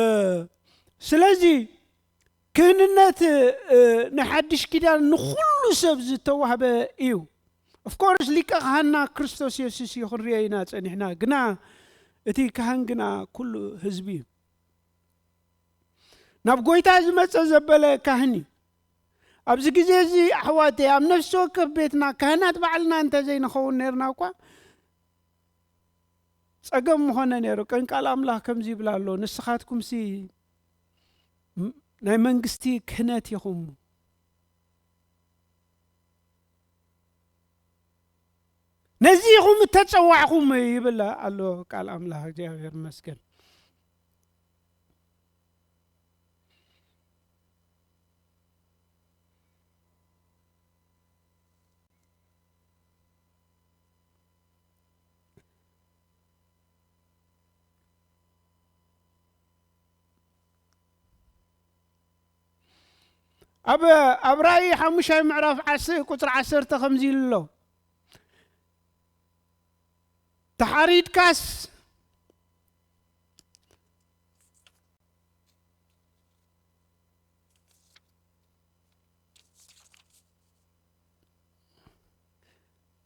ስለዚ ክህንነት፣ እ፣ ናይ ሓድሽ ኪዳን ንኹሉ ሰብ ዝተዋህበ እዩ። ኦፍኮርስ ሊቀ ካህንና ክርስቶስ የሱስ እዩ ክንሪኦ ኢና ጸኒሕና፣ ግና እቲ ካህን ግና ኩሉ ህዝቢ እዩ። ናብ ጎይታ ዝመጸ ዘበለ ካህን እዩ። ኣብዚ ግዜ እዚ ኣሕዋተይ፣ ኣብ ነፍሲ ወከፍ ቤትና ካህናት ባዕልና እንተ ዘይንኸውን ነርና እኳ ጸገም ምኾነ ነይሩ። ቀን ቃል ኣምላኽ ከምዚ ይብል ኣሎ፣ "ንስኻትኩምሲ ም-፣ ናይ መንግስቲ ክህነት ኢኹም። ነዚ ኢኹም እተጸዋዕኹም" ይብል ኣሎ ቃል ኣምላኽ። እግዚኣብሔር ይመስገን። ኣብ፣ ኣብ ራእይ ሓሙሻይ ምዕራፍ ዓስ-፣ ቁጽሪ ዓሰርተ ከምዚ ኢሉ ኣሎ። ተሓሪድካስ፣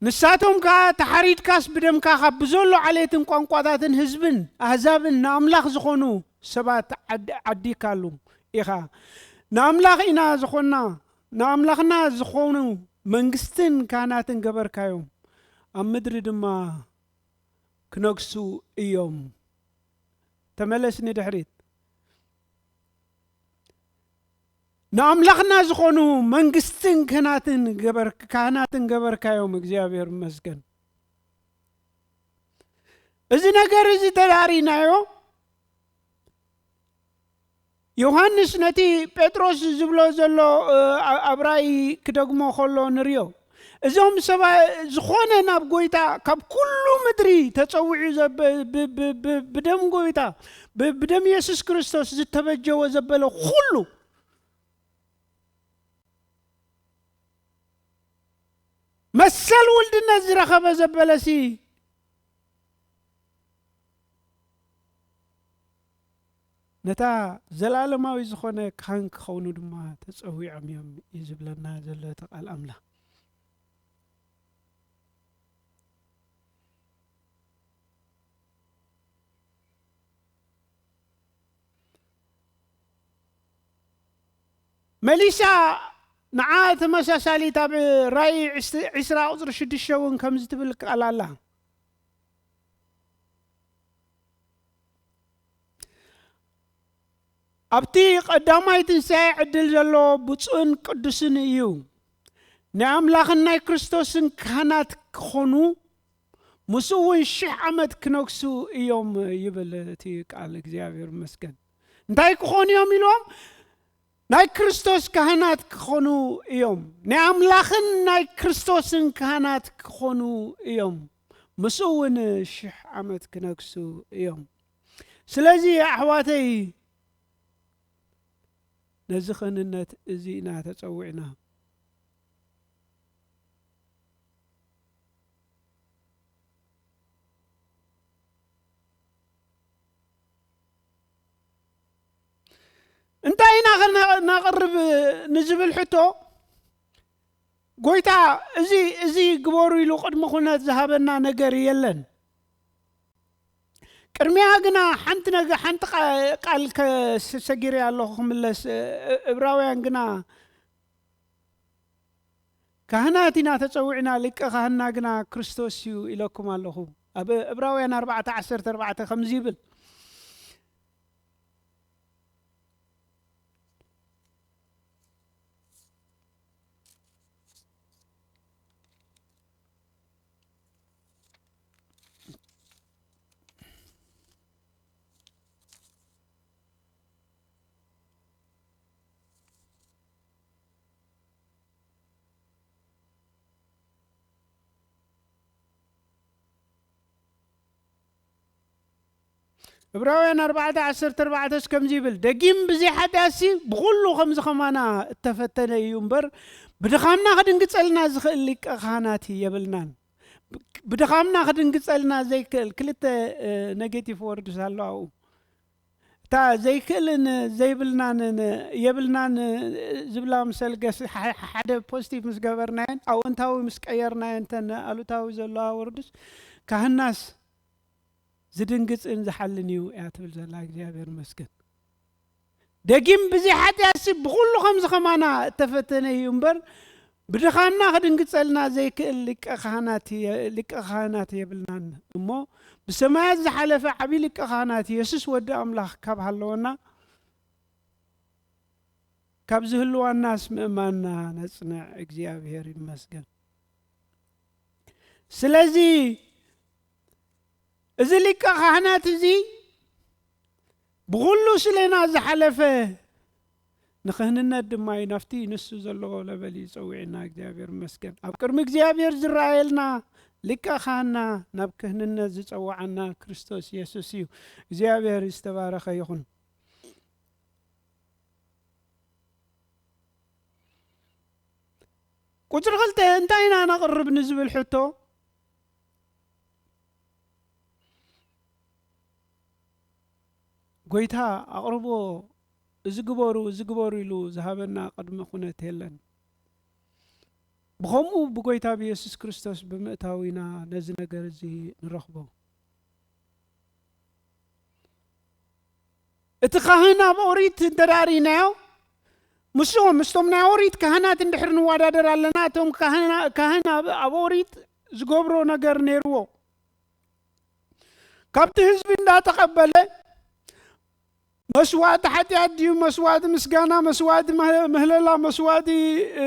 ንሳቶም ከኣ ተሓሪድካስ ብደምካ ካብ ብዘሎ ዓሌትን ቋንቋታትን ህዝብን ኣህዛብን ንኣምላኽ ዝኾኑ ሰባት ዓድ-፣ ዓዲካሉ ኢኻ። ንኣምላኽ ኢና ዝኾንና፣ ንኣምላኽና ዝኾኑ መንግስትን ካህናትን ገበርካዮም፣ ኣብ ምድሪ ድማ ክነግሱ እዮም። ተመለስ ንድሕሪት። ንኣምላኽና ዝኾኑ መንግስትን ክህናትን ገበር-፣ ካህናትን ገበርካዮም፣ እግዚኣብሔር ይመስገን። እዚ ነገር እዚ ተዳሪናዮ፣ ዮሃንስ ነቲ ጴጥሮስ ዝብሎ ዘሎ፣ እ፣ ኣ-፣ ኣብ ራእይ ክደግሞ ከሎ ንርዮ። እዞም ሰባ-፣ ዝኾነ ናብ ጎይታ ካብ ኩሉ ምድሪ ተጸዊዑ ዘበ-፣ ብ-፣ ብ-፣ ብ-፣ ብደም ጎይታ፣ ብ-፣ ብደም የሱስ ክርስቶስ ዝተበጀወ ዘበለ ኩሉ፣ መሰል ውልድነት ዝረኸበ ዘበለሲ፣ ነታ ዘላለማዊ ዝኾነ ካህን ክኸውኑ ድማ ተጸዊዖም እዮም እዩ ዝብለና ዘሎ እቲ ቃል ኣምላኽ። መሊሳ ንዓ ተመሳሳሊት ኣብ ራእይ ዕስ-፣ ዕስራ ቁጽሪ ሽዱሽተ እውን ከምዚ ትብል ቃል ኣላ። ኣብቲ ቀዳማይ ትንሳኤ ዕድል ዘሎ ብፁዕን ቅዱስን እዩ። ናይ ኣምላኽን ናይ ክርስቶስን ካህናት ክኾኑ፣ ምስኡ እውን ሽሕ ዓመት ክነግሱ እዮም ይብል እቲ ቃል። እግዚኣብሔር ይመስገን። እንታይ ክኾኑ እዮም ኢልዎም? ናይ ክርስቶስ ካህናት ክኾኑ እዮም። ናይ ኣምላኽን ናይ ክርስቶስን ካህናት ክኾኑ እዮም። ምስኡ እውን ሽሕ ዓመት ክነግሱ እዮም። ስለዚ ኣሕዋተይ፣ ነዚ ክህንነት እዚ ኢና ተጸዊዕና። እንታይ ኢና ክነ-፣ ነቕርብ ንዝብል ሕቶ፣ ጎይታ እዚ፣ እዚ ግበሩ ኢሉ ቅድሚ ኩነት ዝሃበና ነገር የለን። ቅድሚያ ግና ሓንቲ ነገ-፣ ሓንቲ ቃ-፣ ቃል ከ-፣ ሰጊረ ኣለኹ ክምለስ። እ-፣ እብራውያን ግና ካህናት ኢና ተጸዊዕና፣ ሊቀ ካህንና ግና ክርስቶስ እዩ ኢለኩም ኣለኹ። ኣብ እብራውያን ኣርባዕተ ዓሰርተ ኣርባዕተ ከምዚ ይብል። እብራውያን ኣርባዕተ ዓሰርተ ኣርባዕተ ስ ከምዚ ይብል፣ ደጊም ብዘይ ሓጢኣትሲ ብኹሉ ከምዚ ከማና እተፈተነ እዩ እምበር፣ ብድኻምና ክድንግጸልና ዝኽእል ሊቀ ካህናት የብልናን። ብድኻምና ክድንግጸልና ዘይክእል ክልተ፣ እ፣ ኔጌቲቭ ወርድስ ኣሎ ኣብኡ። እታ ዘይክእልን ዘይብልናን፣ የብልናን ዝብላ ምስ ኣልገስ-፣ ሐ-፣ ሓደ ፖዚቲቭ ምስ ገበርናየን፣ ኣወንታዊ ምስ ቀየርናየን፣ እተን ኣሉታዊ ዘለዋ ወርድስ፣ ካህናስ ዝድንግጽን ዝሓልን እዩ እያ ትብል ዘላ። እግዚኣብሔር ይመስገን። ደጊም ብዘይ ሓጢኣትሲ ብኹሉ ከምዚ ከማና እተፈተነ እዩ እምበር፣ ብድኻምና ክድንግጸልና ዘይክእል ሊቀ ካህናት የ-፣ ሊቀ ካህናት የብልናን እሞ፣ ብሰማያት ዝሓለፈ ዓቢ ሊቀ ካህናት የሱስ ወዲ ኣምላኽ ካብ ሃለወና፣ ካብ ዝህልዋናስ ምእማንና ነጽንዕ። እግዚኣብሔር ይመስገን። ስለዚ እዚ ሊቀ ካህናት እዚ ብኹሉ ስለና ዝሓለፈ፣ ንክህንነት ድማ እዩ፣ ናብቲ ንሱ ዘለዎ ለበል እዩ ጸዊዕና። እግዚኣብሔር ይመስገን። ኣብ ቅድሚ እግዚኣብሔር ዝረኣየልና ሊቀ ካህንና፣ ናብ ክህንነት ዝጸውዓና ክርስቶስ የሱስ እዩ። እግዚኣብሔር ዝተባረኸ ይኹን። ቁጽሪ ክልተ እንታይ ኢና ነቕርብ ንዝብል ሕቶ፣ ጎይታ ኣቕርቦ፣ እዚ ግበሩ፣ እዚ ግበሩ ኢሉ ዝሃበና ቅድመ ኩነት የለን። ብኸምኡ ብጎይታ ብየሱስ ክርስቶስ ብምእታው ኢና ነዚ ነገር እዚ ንረኽቦ። እቲ ካህን ኣብ ኦሪት እንተ ደኣ ርኢናዮ፣ ምስኦም፣ ምስቶም ናይ ኦሪት ካህናት እንድሕር ንወዳደር ኣለና፣ እቶም ካህና-፣ ካህን ኣብ፣ ኣብ ኦሪት ዝገብሮ ነገር ነይርዎ። ካብቲ ህዝቢ እንዳተቐበለ፣ መስዋእቲ ሓጢኣት ድዩ፣ መስዋእቲ ምስጋና፣ መስዋእቲ መህ-፣ ምህለላ፣ መስዋእቲ፣ እ፣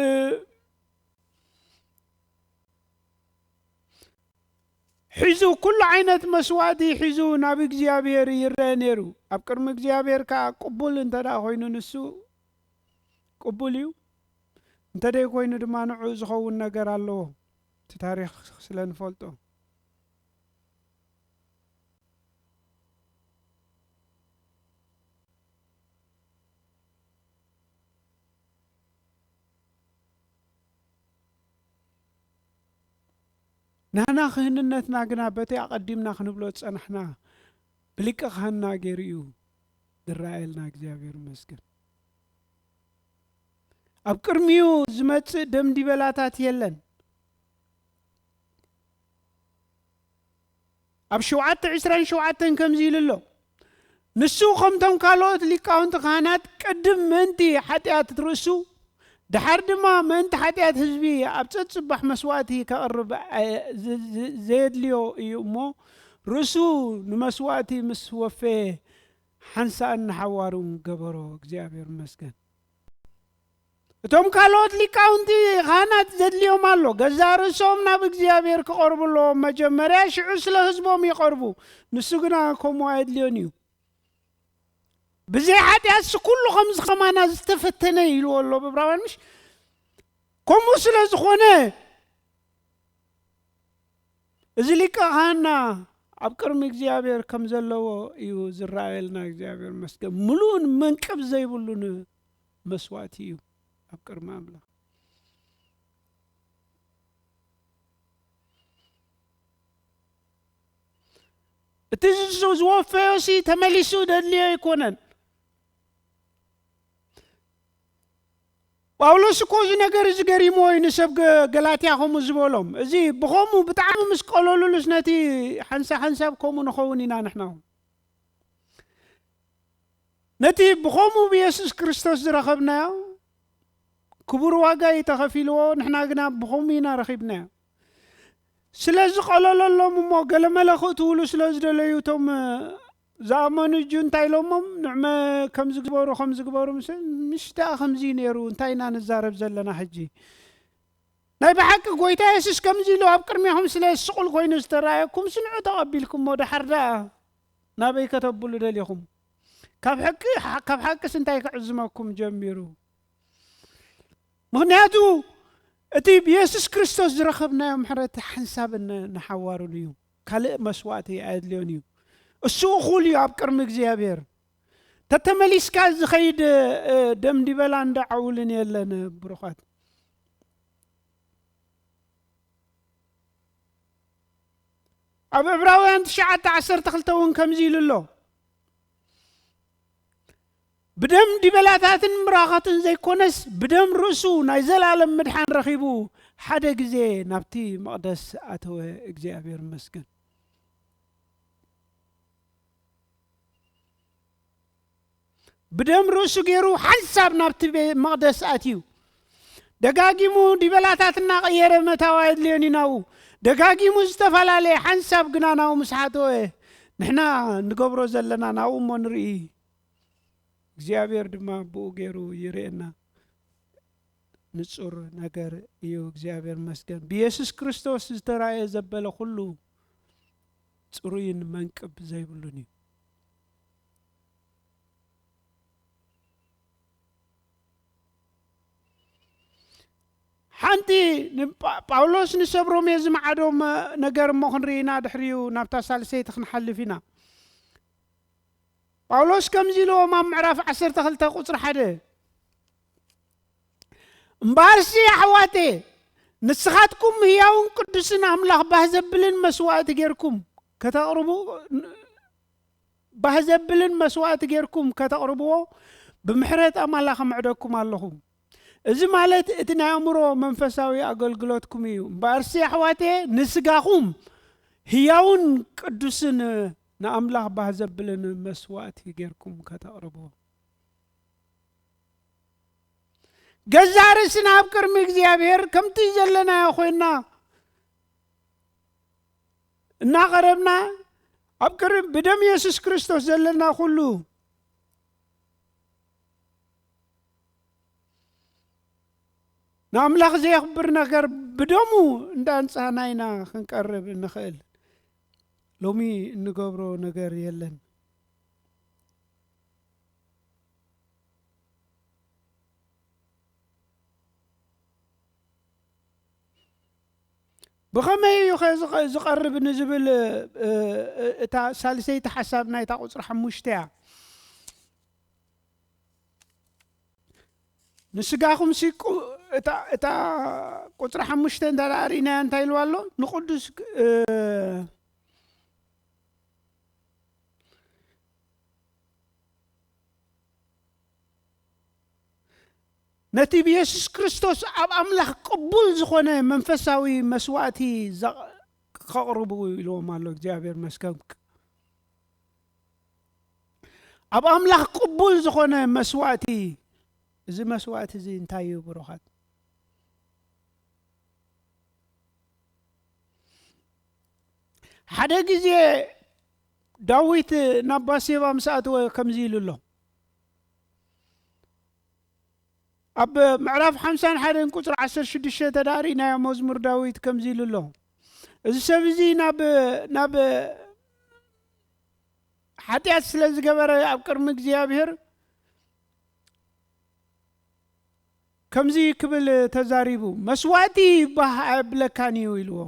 ሒዙ፣ ኩሉ ዓይነት መስዋእቲ ሒዙ ናብ እግዚኣብሔር ይረአ ነይሩ። ኣብ ቅድሚ እግዚኣብሔር ከኣ ቅቡል እንተ ደኣ ኮይኑ፣ ንሱ ቅቡል እዩ። እንተ ደይኮይኑ ድማ ንዕኡ ዝኸውን ነገር ኣለዎ። እቲ ታሪኽ ስለ ንፈልጦ። ናህና ክህንነትና ግና በቲ ኣቐዲምና ክንብሎ ዝጸናሕና ብሊቀ ካህንና ገይሩ እዩ ዝረኣየልና። እግዚኣብሔር ይመስገን። ኣብ ቅድሚኡ ዝመጽእ ደም ዲበላታት የለን። ኣብ ሸውዓተ ዕስራን ሸውዓተን ከምዚ ኢሉ ኣሎ፣ ንሱ ከምቶም ካልኦት ሊቃውንቲ ካህናት ቅድም ምእንቲ ሓጢኣት ርእሱ፣ ደሓር ድማ ምእንቲ ሓጢኣት ህዝቢ ኣብ ጸጽባሕ መስዋእቲ ከቕርብ፣ እ፣ ዝ-፣ ዝ-፣ ዘየድልዮ እዩ እሞ፣ ርእሱ ንመስዋእቲ ምስ ወፈየ፣ ሓንሳእን ንሓዋሩን ገበሮ። እግዚኣብሔር ይመስገን። እቶም ካልኦት ሊቃውንቲ ካህናት ዘድልዮም ኣሎ፣ ገዛእ ርእሶም ናብ እግዚኣብሔር ክቐርቡ ኣለዎም መጀመርያ፣ ሽዑ ስለ ህዝቦም ይቐርቡ። ንሱ ግና ከምኡ ኣየድልዮን እዩ። ብዘይ ሓጢኣትሲ ኩሉ ከምዚ ከማና ዝተፈተነ ኢልዎ ኣሎ ብዕብራውያን፣ ምሽ? ከምኡ ስለ ዝኾነ፣ እዚ ሊቀ ካህንና ኣብ ቅድሚ እግዚኣብሔር ከም ዘለዎ እዩ ዝረኣየልና። እግዚኣብሔር ይመስገን። ምሉእን መንቅብ ዘይብሉን መስዋእቲ እዩ ኣብ ቅድሚ ኣምላኽ። እቲ ዝወፈዮሲ ተመሊሱ ደድልዮ ኣይኮነን። ጳውሎስ እኮ እዚ ነገር እዚ ገሪምዎ እዩ ንሰብ ገ-፣ ገላትያ ከምኡ ዝበሎም። እዚ ብኸምኡ ብጣዕሚ ምስ ቀለሉሉስ ነቲ ሓንሳ-፣ ሓንሳብ ከምኡ ንኸውን ኢና ንሕና እውን። ነቲ ብኸምኡ ብየሱስ ክርስቶስ ዝረኸብናዮ ክቡር ዋጋ እዩ ተኸፊልዎ፣ ንሕና ግና ብኸምኡ ኢና ረኺብናዮ። ስለ ዝቐለለሎም እሞ ገለመለ ክእትውሉ ስለ ዝደለዩ እቶም ዝኣመኑ እጁ እንታይ ኢሎሞም? ንዕመ ከም ዝግበሩ፣ ከም ዝግበሩ ምስ-፣ ምሽ ደኣ ከምዚ እዩ ነይሩ፣ እንታይ ኢና ንዛረብ ዘለና ሕጂ? ናይ ብሓቂ ጎይታ የሱስ ከምዚ ኢሉ ኣብ ቅድሜኹም ስለ ስቑል ኮይኑ ዝተራእየኩም ስንዑ ተቐቢልኩሞ፣ ደሓር ደኣ ናበይ ከተብሉ ደሊኹም? ካብ ሕቂ፣ ካብ ሓቅስ እንታይ ክዕዝመኩም ጀሚሩ? ምኽንያቱ እቲ ብየሱስ ክርስቶስ ዝረኸብናዮ ምሕረት ሓንሳብ ን-፣ ንሓዋሩን እዩ። ካልእ መስዋእቲ ኣየድልዮን እዩ። እሱ እኹል እዩ ኣብ ቅድሚ እግዚኣብሔር። ተተመሊስካ ዝኸይድ፣ እ፣ ደም ዲበላ እንዳ ዓውልን የለን፣ ብሩኻት። ኣብ ዕብራውያን ትሽዓተ ዓሰርተ ክልተ እውን ከምዚ ኢሉ ኣሎ። ብደም ዲበላታትን ምራኻትን ዘይኮነስ፣ ብደም ርእሱ ናይ ዘላለም ምድሓን ረኺቡ፣ ሓደ ግዜ ናብቲ መቕደስ ኣተወ። እግዚኣብሔር ይመስገን። ብደም ርእሱ ገይሩ ሓንሳብ ናብቲ ቤ-፣ መቕደስ ኣትዩ። ደጋጊሙ ዲበላታት እናቐየረ ምእታው ኣየድልዮን እዩ ናብኡ። ደጋጊሙ ዝተፈላለየ ሓንሳብ ግና ናብኡ ምስ ሓተወ፣ ንሕና ንገብሮ ዘለና ናብኡ እሞ ንርኢ። እግዚኣብሔር ድማ ብኡ ገይሩ ይርእየና። ንጹር ነገር እዩ። እግዚኣብሔር ይመስገን። ብየሱስ ክርስቶስ ዝተራእየ ዘበለ ኩሉ ጽሩይን መንቅብ ዘይብሉን እዩ። ሓንቲ ንጳ-፣ ጳውሎስ ንሰብ ሮሜ ዝመዓዶም ነገር እሞ ክንርኢ ኢና፣ ድሕሪኡ ናብታ ሳልሰይቲ ክንሓልፍ ኢና። ጳውሎስ ከምዚ ኢልዎም ኣብ ምዕራፍ ዓሰርተ ክልተ ቁጽሪ ሓደ፣ "እምበኣርሲ ኣሕዋቴ፣ ንስኻትኩም ህያውን ቅዱስን ኣምላኽ ባህ ዘብልን መስዋእቲ ጌርኩም ከተቕርቡ፣ ባህ ዘብልን መስዋእቲ ጌርኩም ከተቕርብዎ ብምሕረት ኣማላ ከመዕደኩም ኣለኹ። እዚ ማለት እቲ ናይ ኣእምሮ መንፈሳዊ ኣገልግሎትኩም እዩ። እምበኣርሲ ኣሕዋቴ፣ ንስጋኹም ህያውን ቅዱስን ንኣምላኽ ባህ ዘብልን መስዋእቲ ጌርኩም ከተቕርብዎ." ገዛእ ርእስና ኣብ ቅድሚ እግዚኣብሔር ከምቲ ዘለናዮ ኮይንና እናቐረብና፣ ኣብ ቅድሚ ብደም የሱስ ክርስቶስ ዘለና ኩሉ ንኣምላኽ ዘየኽብር ነገር ብደሙ እንዳንጻህና ኢና ክንቀርብ እንኽእል። ሎሚ እንገብሮ ነገር የለን። ብኸመይ እዩ ኸ ዝቐ-፣ ዝቐርብ ንዝብል፣ እ፣ እ፣ እታ ሳልሰይቲ ሓሳብ ናይታ ቁጽሪ ሓሙሽተ እያ። ንስጋኹም ሲ ቁ-፣ እታ፣ እታ ቁጽሪ ሓሙሽተ እንተ ደኣ ርኢናያ እንታይ ኢልዋ ኣሎ? ንቕዱስ፣ እ፣ ነቲ ብየሱስ ክርስቶስ ኣብ ኣምላኽ ቅቡል ዝኾነ መንፈሳዊ መስዋእቲ ዘ-፣ ከቕርቡ ኢልዎም ኣሎ። እግዚኣብሔር መስገን። ኣብ ኣምላኽ ቅቡል ዝኾነ መስዋእቲ፣ እዚ መስዋእቲ እዚ እንታይ እዩ ብሩኻት? ሓደ ግዜ ዳዊት ናብ ባሴባ ምስ ኣተወ ከምዚ ኢሉ ኣሎ። ኣብ ምዕራፍ ሓምሳን ሓደን ቁጽሪ ዓሰርተ ሽዱሽተ ተዳሪእናዮ መዝሙር ዳዊት ከምዚ ኢሉ ኣሎ። እዚ ሰብ እዚ ናብ፣ ናብ ሓጢኣት ስለ ዝገበረ ኣብ ቅድሚ እግዚኣብሔር ከምዚ ክብል ተዛሪቡ፣ "መስዋእቲ ባህ ኣየብለካን እዩ" ኢልዎ።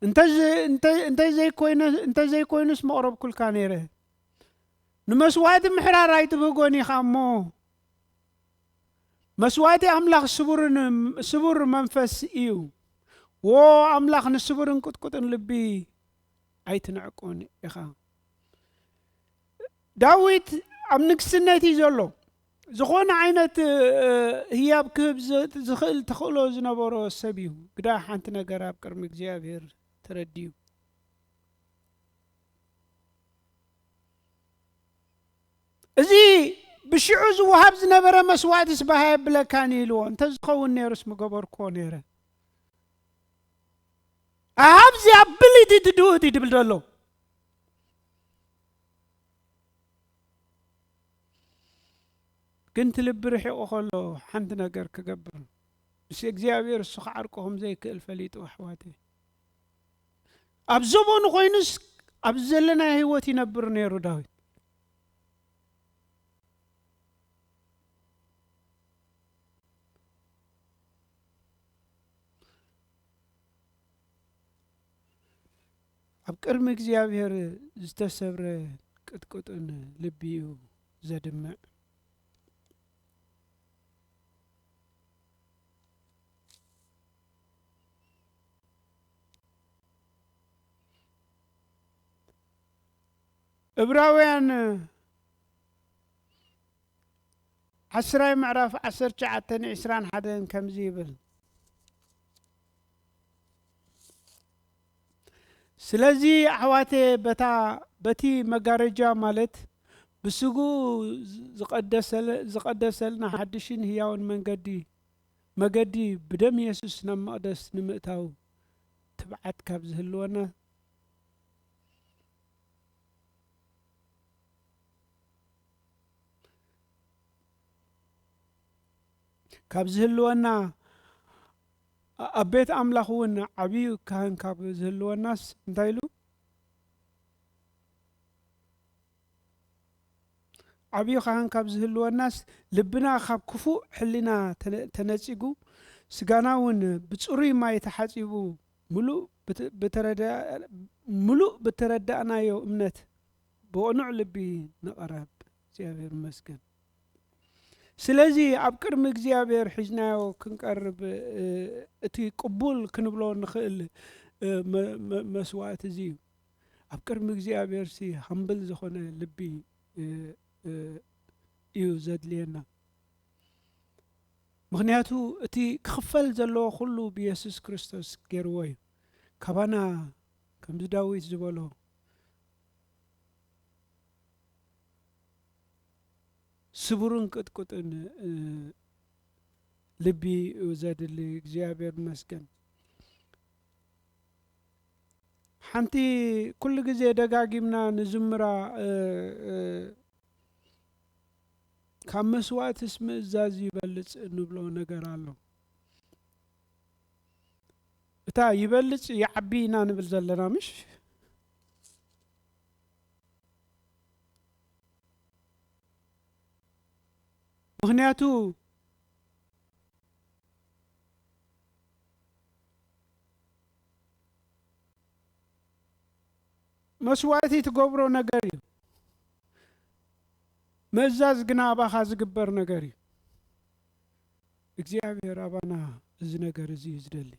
"እንተ-፣ እንተ-፣ እንተዘይኮይነ-፣ እንተዘይኮይኑስ መቕረብኩልካ ነይረ። ንመስዋእቲ ምሕራር ኣይትብህጎን ኢኻ እሞ፣ መስዋእቲ ኣምላኽ ስቡርን፣ ስቡር መንፈስ እዩ። ዎ ኣምላኽ ንስቡርን ቅጥቁጥን ልቢ ኣይትንዕቆን ኢኻ። ዳዊት ኣብ ንግስነት እዩ ዘሎ። ዝኾነ ዓይነት፣ እ፣ ህያብ ክህብ ዝ-፣ ዝኽእል ተኽእሎ ዝነበሮ ሰብ እዩ። ግዳ ሓንቲ ነገር ኣብ ቅድሚ እግዚኣብሔር ተረድዩ። እዚ ብሽዑ ዝወሃብ ዝነበረ መስዋእትስ ባህ የብለካን ኢልዎ። እንተዝኸውን ነይሩስ ምገበርክዎ ነይረ። I have the ability to do it ይብል ዘሎ። ግን እቲ ልቢ ርሒቑ ከሎ ሓንቲ ነገር ክገብር፣ ምስ እግዚኣብሔር እሱ ክዓርቆ ከም ዘይክእል ፈሊጡ፣ ኣሕዋተይ። ኣብ ዘበኑ ኮይኑስ ኣብ ዘለናዮ ህይወት ይነብር ነይሩ ዳዊት። ኣብ ቅድሚ እግዚኣብሔር ዝተሰብረ ቅጥቅጥን ልቢ እዩ ዘድምዕ። እብራውያን ዓስራይ ምዕራፍ ዓሰርተ ትሽዓተን ዕስራን ሓደን ከምዚ ይብል። ስለዚ ኣሕዋቴ በታ፣ በቲ መጋረጃ ማለት ብስግኡ ዝቐደሰለ-፣ ዝቐደሰልና ሓድሽን ህያውን መንገዲ፣ መገዲ ብደም የሱስ ናብ መቕደስ ንምእታው ትብዓት ካብ ዝህልወና፣ ካብ ዝህልወና፣ ኣ-፣ ኣብ ቤት ኣምላኽ እውን ዓብዩ ካህን ካብ ዝህልወናስ እንታይ ኢሉ? ዓብዩ ካህን ካብ ዝህልወናስ ልብና ካብ ክፉእ ሕሊና ተነ-፣ ተነጺጉ፣ ስጋና እውን ብጽሩይ ማይ ተሓጺቡ፣ ምሉእ ብት-፣ ብተረዳ-፣ ምሉእ ብተረዳእናዮ እምነት ብቕኑዕ ልቢ ንቐረብ። እግዚኣብሔር ይመስገን። ስለዚ ኣብ ቅድሚ እግዚኣብሔር ሒዝናዮ ክንቀርብ፣ እ፣ እቲ ቅቡል ክንብሎ ንኽእል፣ እ፣ መ-፣ መ-፣ መስዋእቲ እዚ እዩ። ኣብ ቅድሚ እግዚኣብሔር ሲ ሃምብል ዝኾነ ልቢ፣ እ፣ እ፣ እዩ ዘድልየና። ምኽንያቱ እቲ ክኽፈል ዘለዎ ኩሉ ብየሱስ ክርስቶስ ገይርዎ እዩ። ካባና ከምዚ ዳዊት ዝበሎ ስቡርን ቅጥቁጥን፣ እ፣ ልቢ እዩ ዘድሊ። እግዚኣብሔር ይመስገን። ሓንቲ ኩሉ ግዜ ደጋጊምና ንዝምራ፣ እ፣ እ፣ ካብ መስዋእትስ ምእዛዝ ይበልጽ እንብሎ ነገር ኣሎ። እታ ይበልጽ ይዓቢ ኢና ንብል ዘለና፣ ምሽ? ምኽንያቱ መስዋእቲ ትገብሮ ነገር እዩ። ምእዛዝ ግና ኣባኻ ዝግበር ነገር እዩ። እግዚኣብሔር ኣባና እዚ ነገር እዚ እዩ ዝደሊ።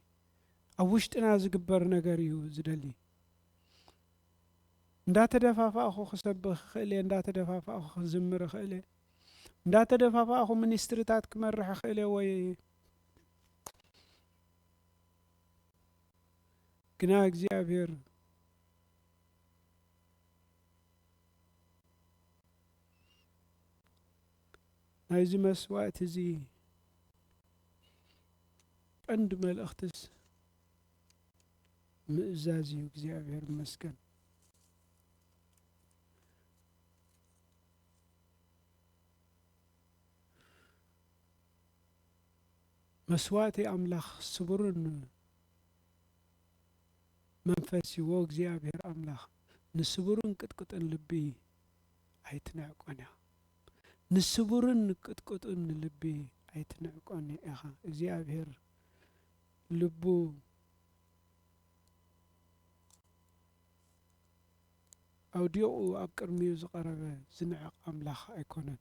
ኣብ ውሽጥና ዝግበር ነገር እዩ ዝደሊ። እንዳተደፋፋእኹ ክሰብኽ እኽእል እየ፣ እንዳተደፋፋእኹ ክዝምር እኽእል እየ፣ እንዳተደፋፋእኹ ሚኒስትሪታት ክመርሕ እኽእል እየ፣ ወይ ግና እግዚኣብሔር ናይዚ መስዋእቲ እዚ ቀንዲ መልእኽትስ ምእዛዝ እዩ። እግዚኣብሔር ይመስገን። መስዋእቲ ኣምላኽ ስቡርን መንፈስ እዩ። ዎ እግዚኣብሔር ኣምላኽ ንስቡርን ቅጥቅጥን ልቢ ኣይትንዕቆን እያ። ንስቡርን ቅጥቅጥን ልቢ ኣይትንዕቆን ኢኻ። እግዚኣብሔር ልቡ ኣውዲቑ ኣብ ቅድሚኡ ዝቐረበ ዝንዕቕ ኣምላኽ ኣይኮነን።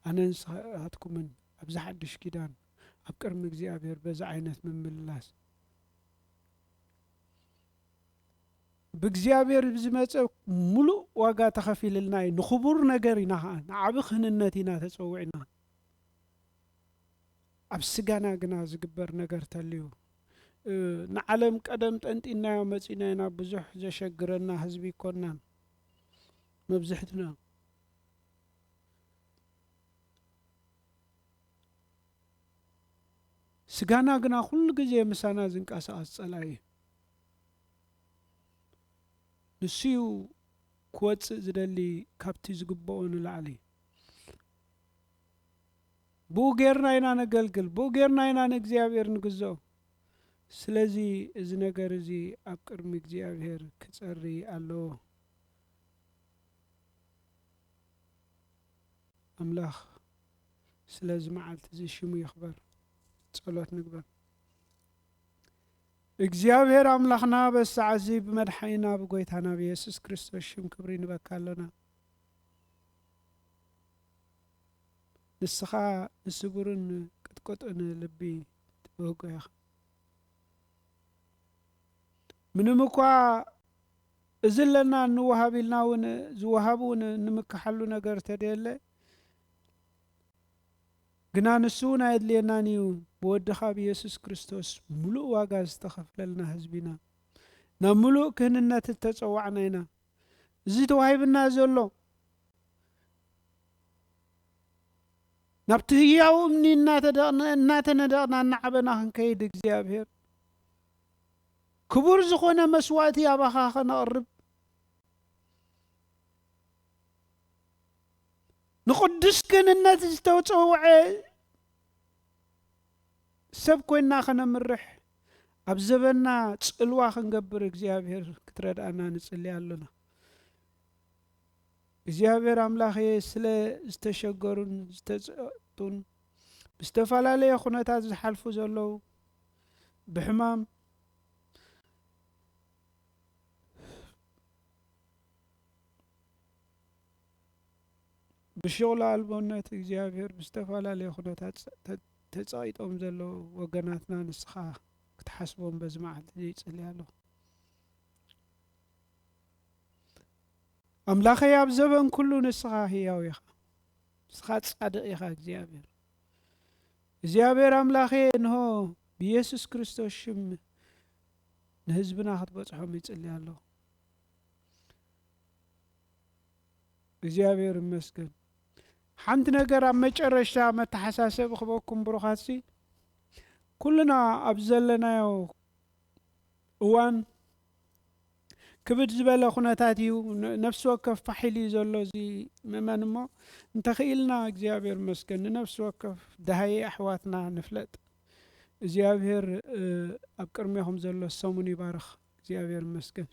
ኣነን ንስኻትኩምን ኣብዚ ሓድሽ ኪዳን ኣብ ቅድሚ እግዚኣብሔር በዚ ዓይነት ምምልላስ ብእግዚኣብሔር ብዝመጸ ምሉእ ዋጋ ተኸፊልልና እዩ። ንኽቡር ነገር ኢና ኸዓ፣ ንዓቢ ክህንነት ኢና ተጸዊዕና። ኣብ ስጋና ግና ዝግበር ነገር ተልዩ፣ እ፣ ንዓለም ቀደም ጠንጢናዮ መጺና ኢና። ብዙሕ ዘሸግረና ህዝቢ ኣይኮናን መብዝሕትና። ስጋና ግና ኩሉ ግዜ ምሳና ዝንቀሳቐስ ጸላኢ እዩ። ንሱ እዩ ክወጽእ ዝደሊ ካብቲ ዝግብኦ ንላዕሊ። ብኡ ጌርና ኢና ነገልግል፣ ብኡ ጌርና ኢና ንእግዚኣብሔር ንግዝኦ። ስለዚ እዚ ነገር እዚ ኣብ ቅድሚ እግዚኣብሔር ክጸሪ ኣለዎ። ኣምላኽ ስለዚ መዓልቲ እዚ ሽሙ ይኽበር። ጸሎት ንግበር። እግዚኣብሔር ኣምላኽና በዚ ሰዓት እዚ ብመድሓኒና ብጎይታና ብየሱስ ክርስቶስ ሽም ክብሪ ንበካ ኣሎና። ንስኻ ንስቡርን ቅጥቁጥን ልቢ ትብህጎ ኢኻ። ምንም እኳ እዚ ኣለና እንወሃብ ኢልና እውን ዝወሃብ እውን እንምክሓሉ ነገር ተደየለ፣ ግና ንሱ እውን ኣየድልየናን እዩ። ብወድኻ ብየሱስ ክርስቶስ ምሉእ ዋጋ ዝተኸፍለልና ህዝቢ ኢና። ናብ ምሉእ ክህንነት እተጸዋዕና ኢና። እዚ ተዋሂብና ዘሎ ናብቲ ህያው እምኒ እናተደቕና፣ እናተነደቕና እናዓበና ክንከይድ እግዚኣብሔር ክቡር ዝኾነ መስዋእቲ ኣባኻ ከነቕርብ ንቕዱስ ክህንነት ዝተጸውዐ ሰብ ኮይንና ከነምርሕ ኣብ ዘበንና ጽልዋ ክንገብር እግዚኣብሔር ክትረድኣና ንጽሊ ኣሎና። እግዚኣብሔር ኣምላኸ ስለ ዝተሸገሩን ዝተጸጡን ብዝተፈላለየ ኩነታት ዝሓልፉ ዘለዉ ብሕማም ብሽቕሎ ኣልቦነት እግዚኣብሔር ብዝተፈላለየ ኩነታት ጸ-፣ ተ-፣ ተጸቒጦም ዘለዉ ወገናትና ንስኻ ክትሓስቦም በዚ መዓልቲ እዚ ይጽሊ ኣለኹ። ኣምላኸይ ኣብ ዘበን ኩሉ ንስኻ ህያው ኢኻ። ንስኻ ጻድቕ ኢኻ እግዚኣብሔር። እግዚኣብሔር ኣምላኸ እንሆ ብየሱስ ክርስቶስ ሽም ንህዝብና ክትበጽሖም ይጽሊ ኣለኹ። እግዚኣብሔር ይመስገን። ሓንቲ ነገር ኣብ መጨረሻ መተሓሳሰቢ ክበኩም ብሩኻትሲ፣ ኩልና ኣብ ዘለናዮ እዋን ክብድ ዝበለ ኩነታት እዩ። ነ-፣ ነፍሲ ወከፍ ፋሕ ኢሉ እዩ ዘሎ እዚ ምእመን እሞ፣ እንተኽኢልና እግዚኣብሔር ይመስገን ንነፍሲ ወከፍ ደሃየ ኣሕዋትና ንፍለጥ። እግዚኣብሔር፣ እ፣ ኣብ ቅድሜኹም ዘሎ ሰሙን ይባርኽ። እግዚኣብሔር ይመስገን።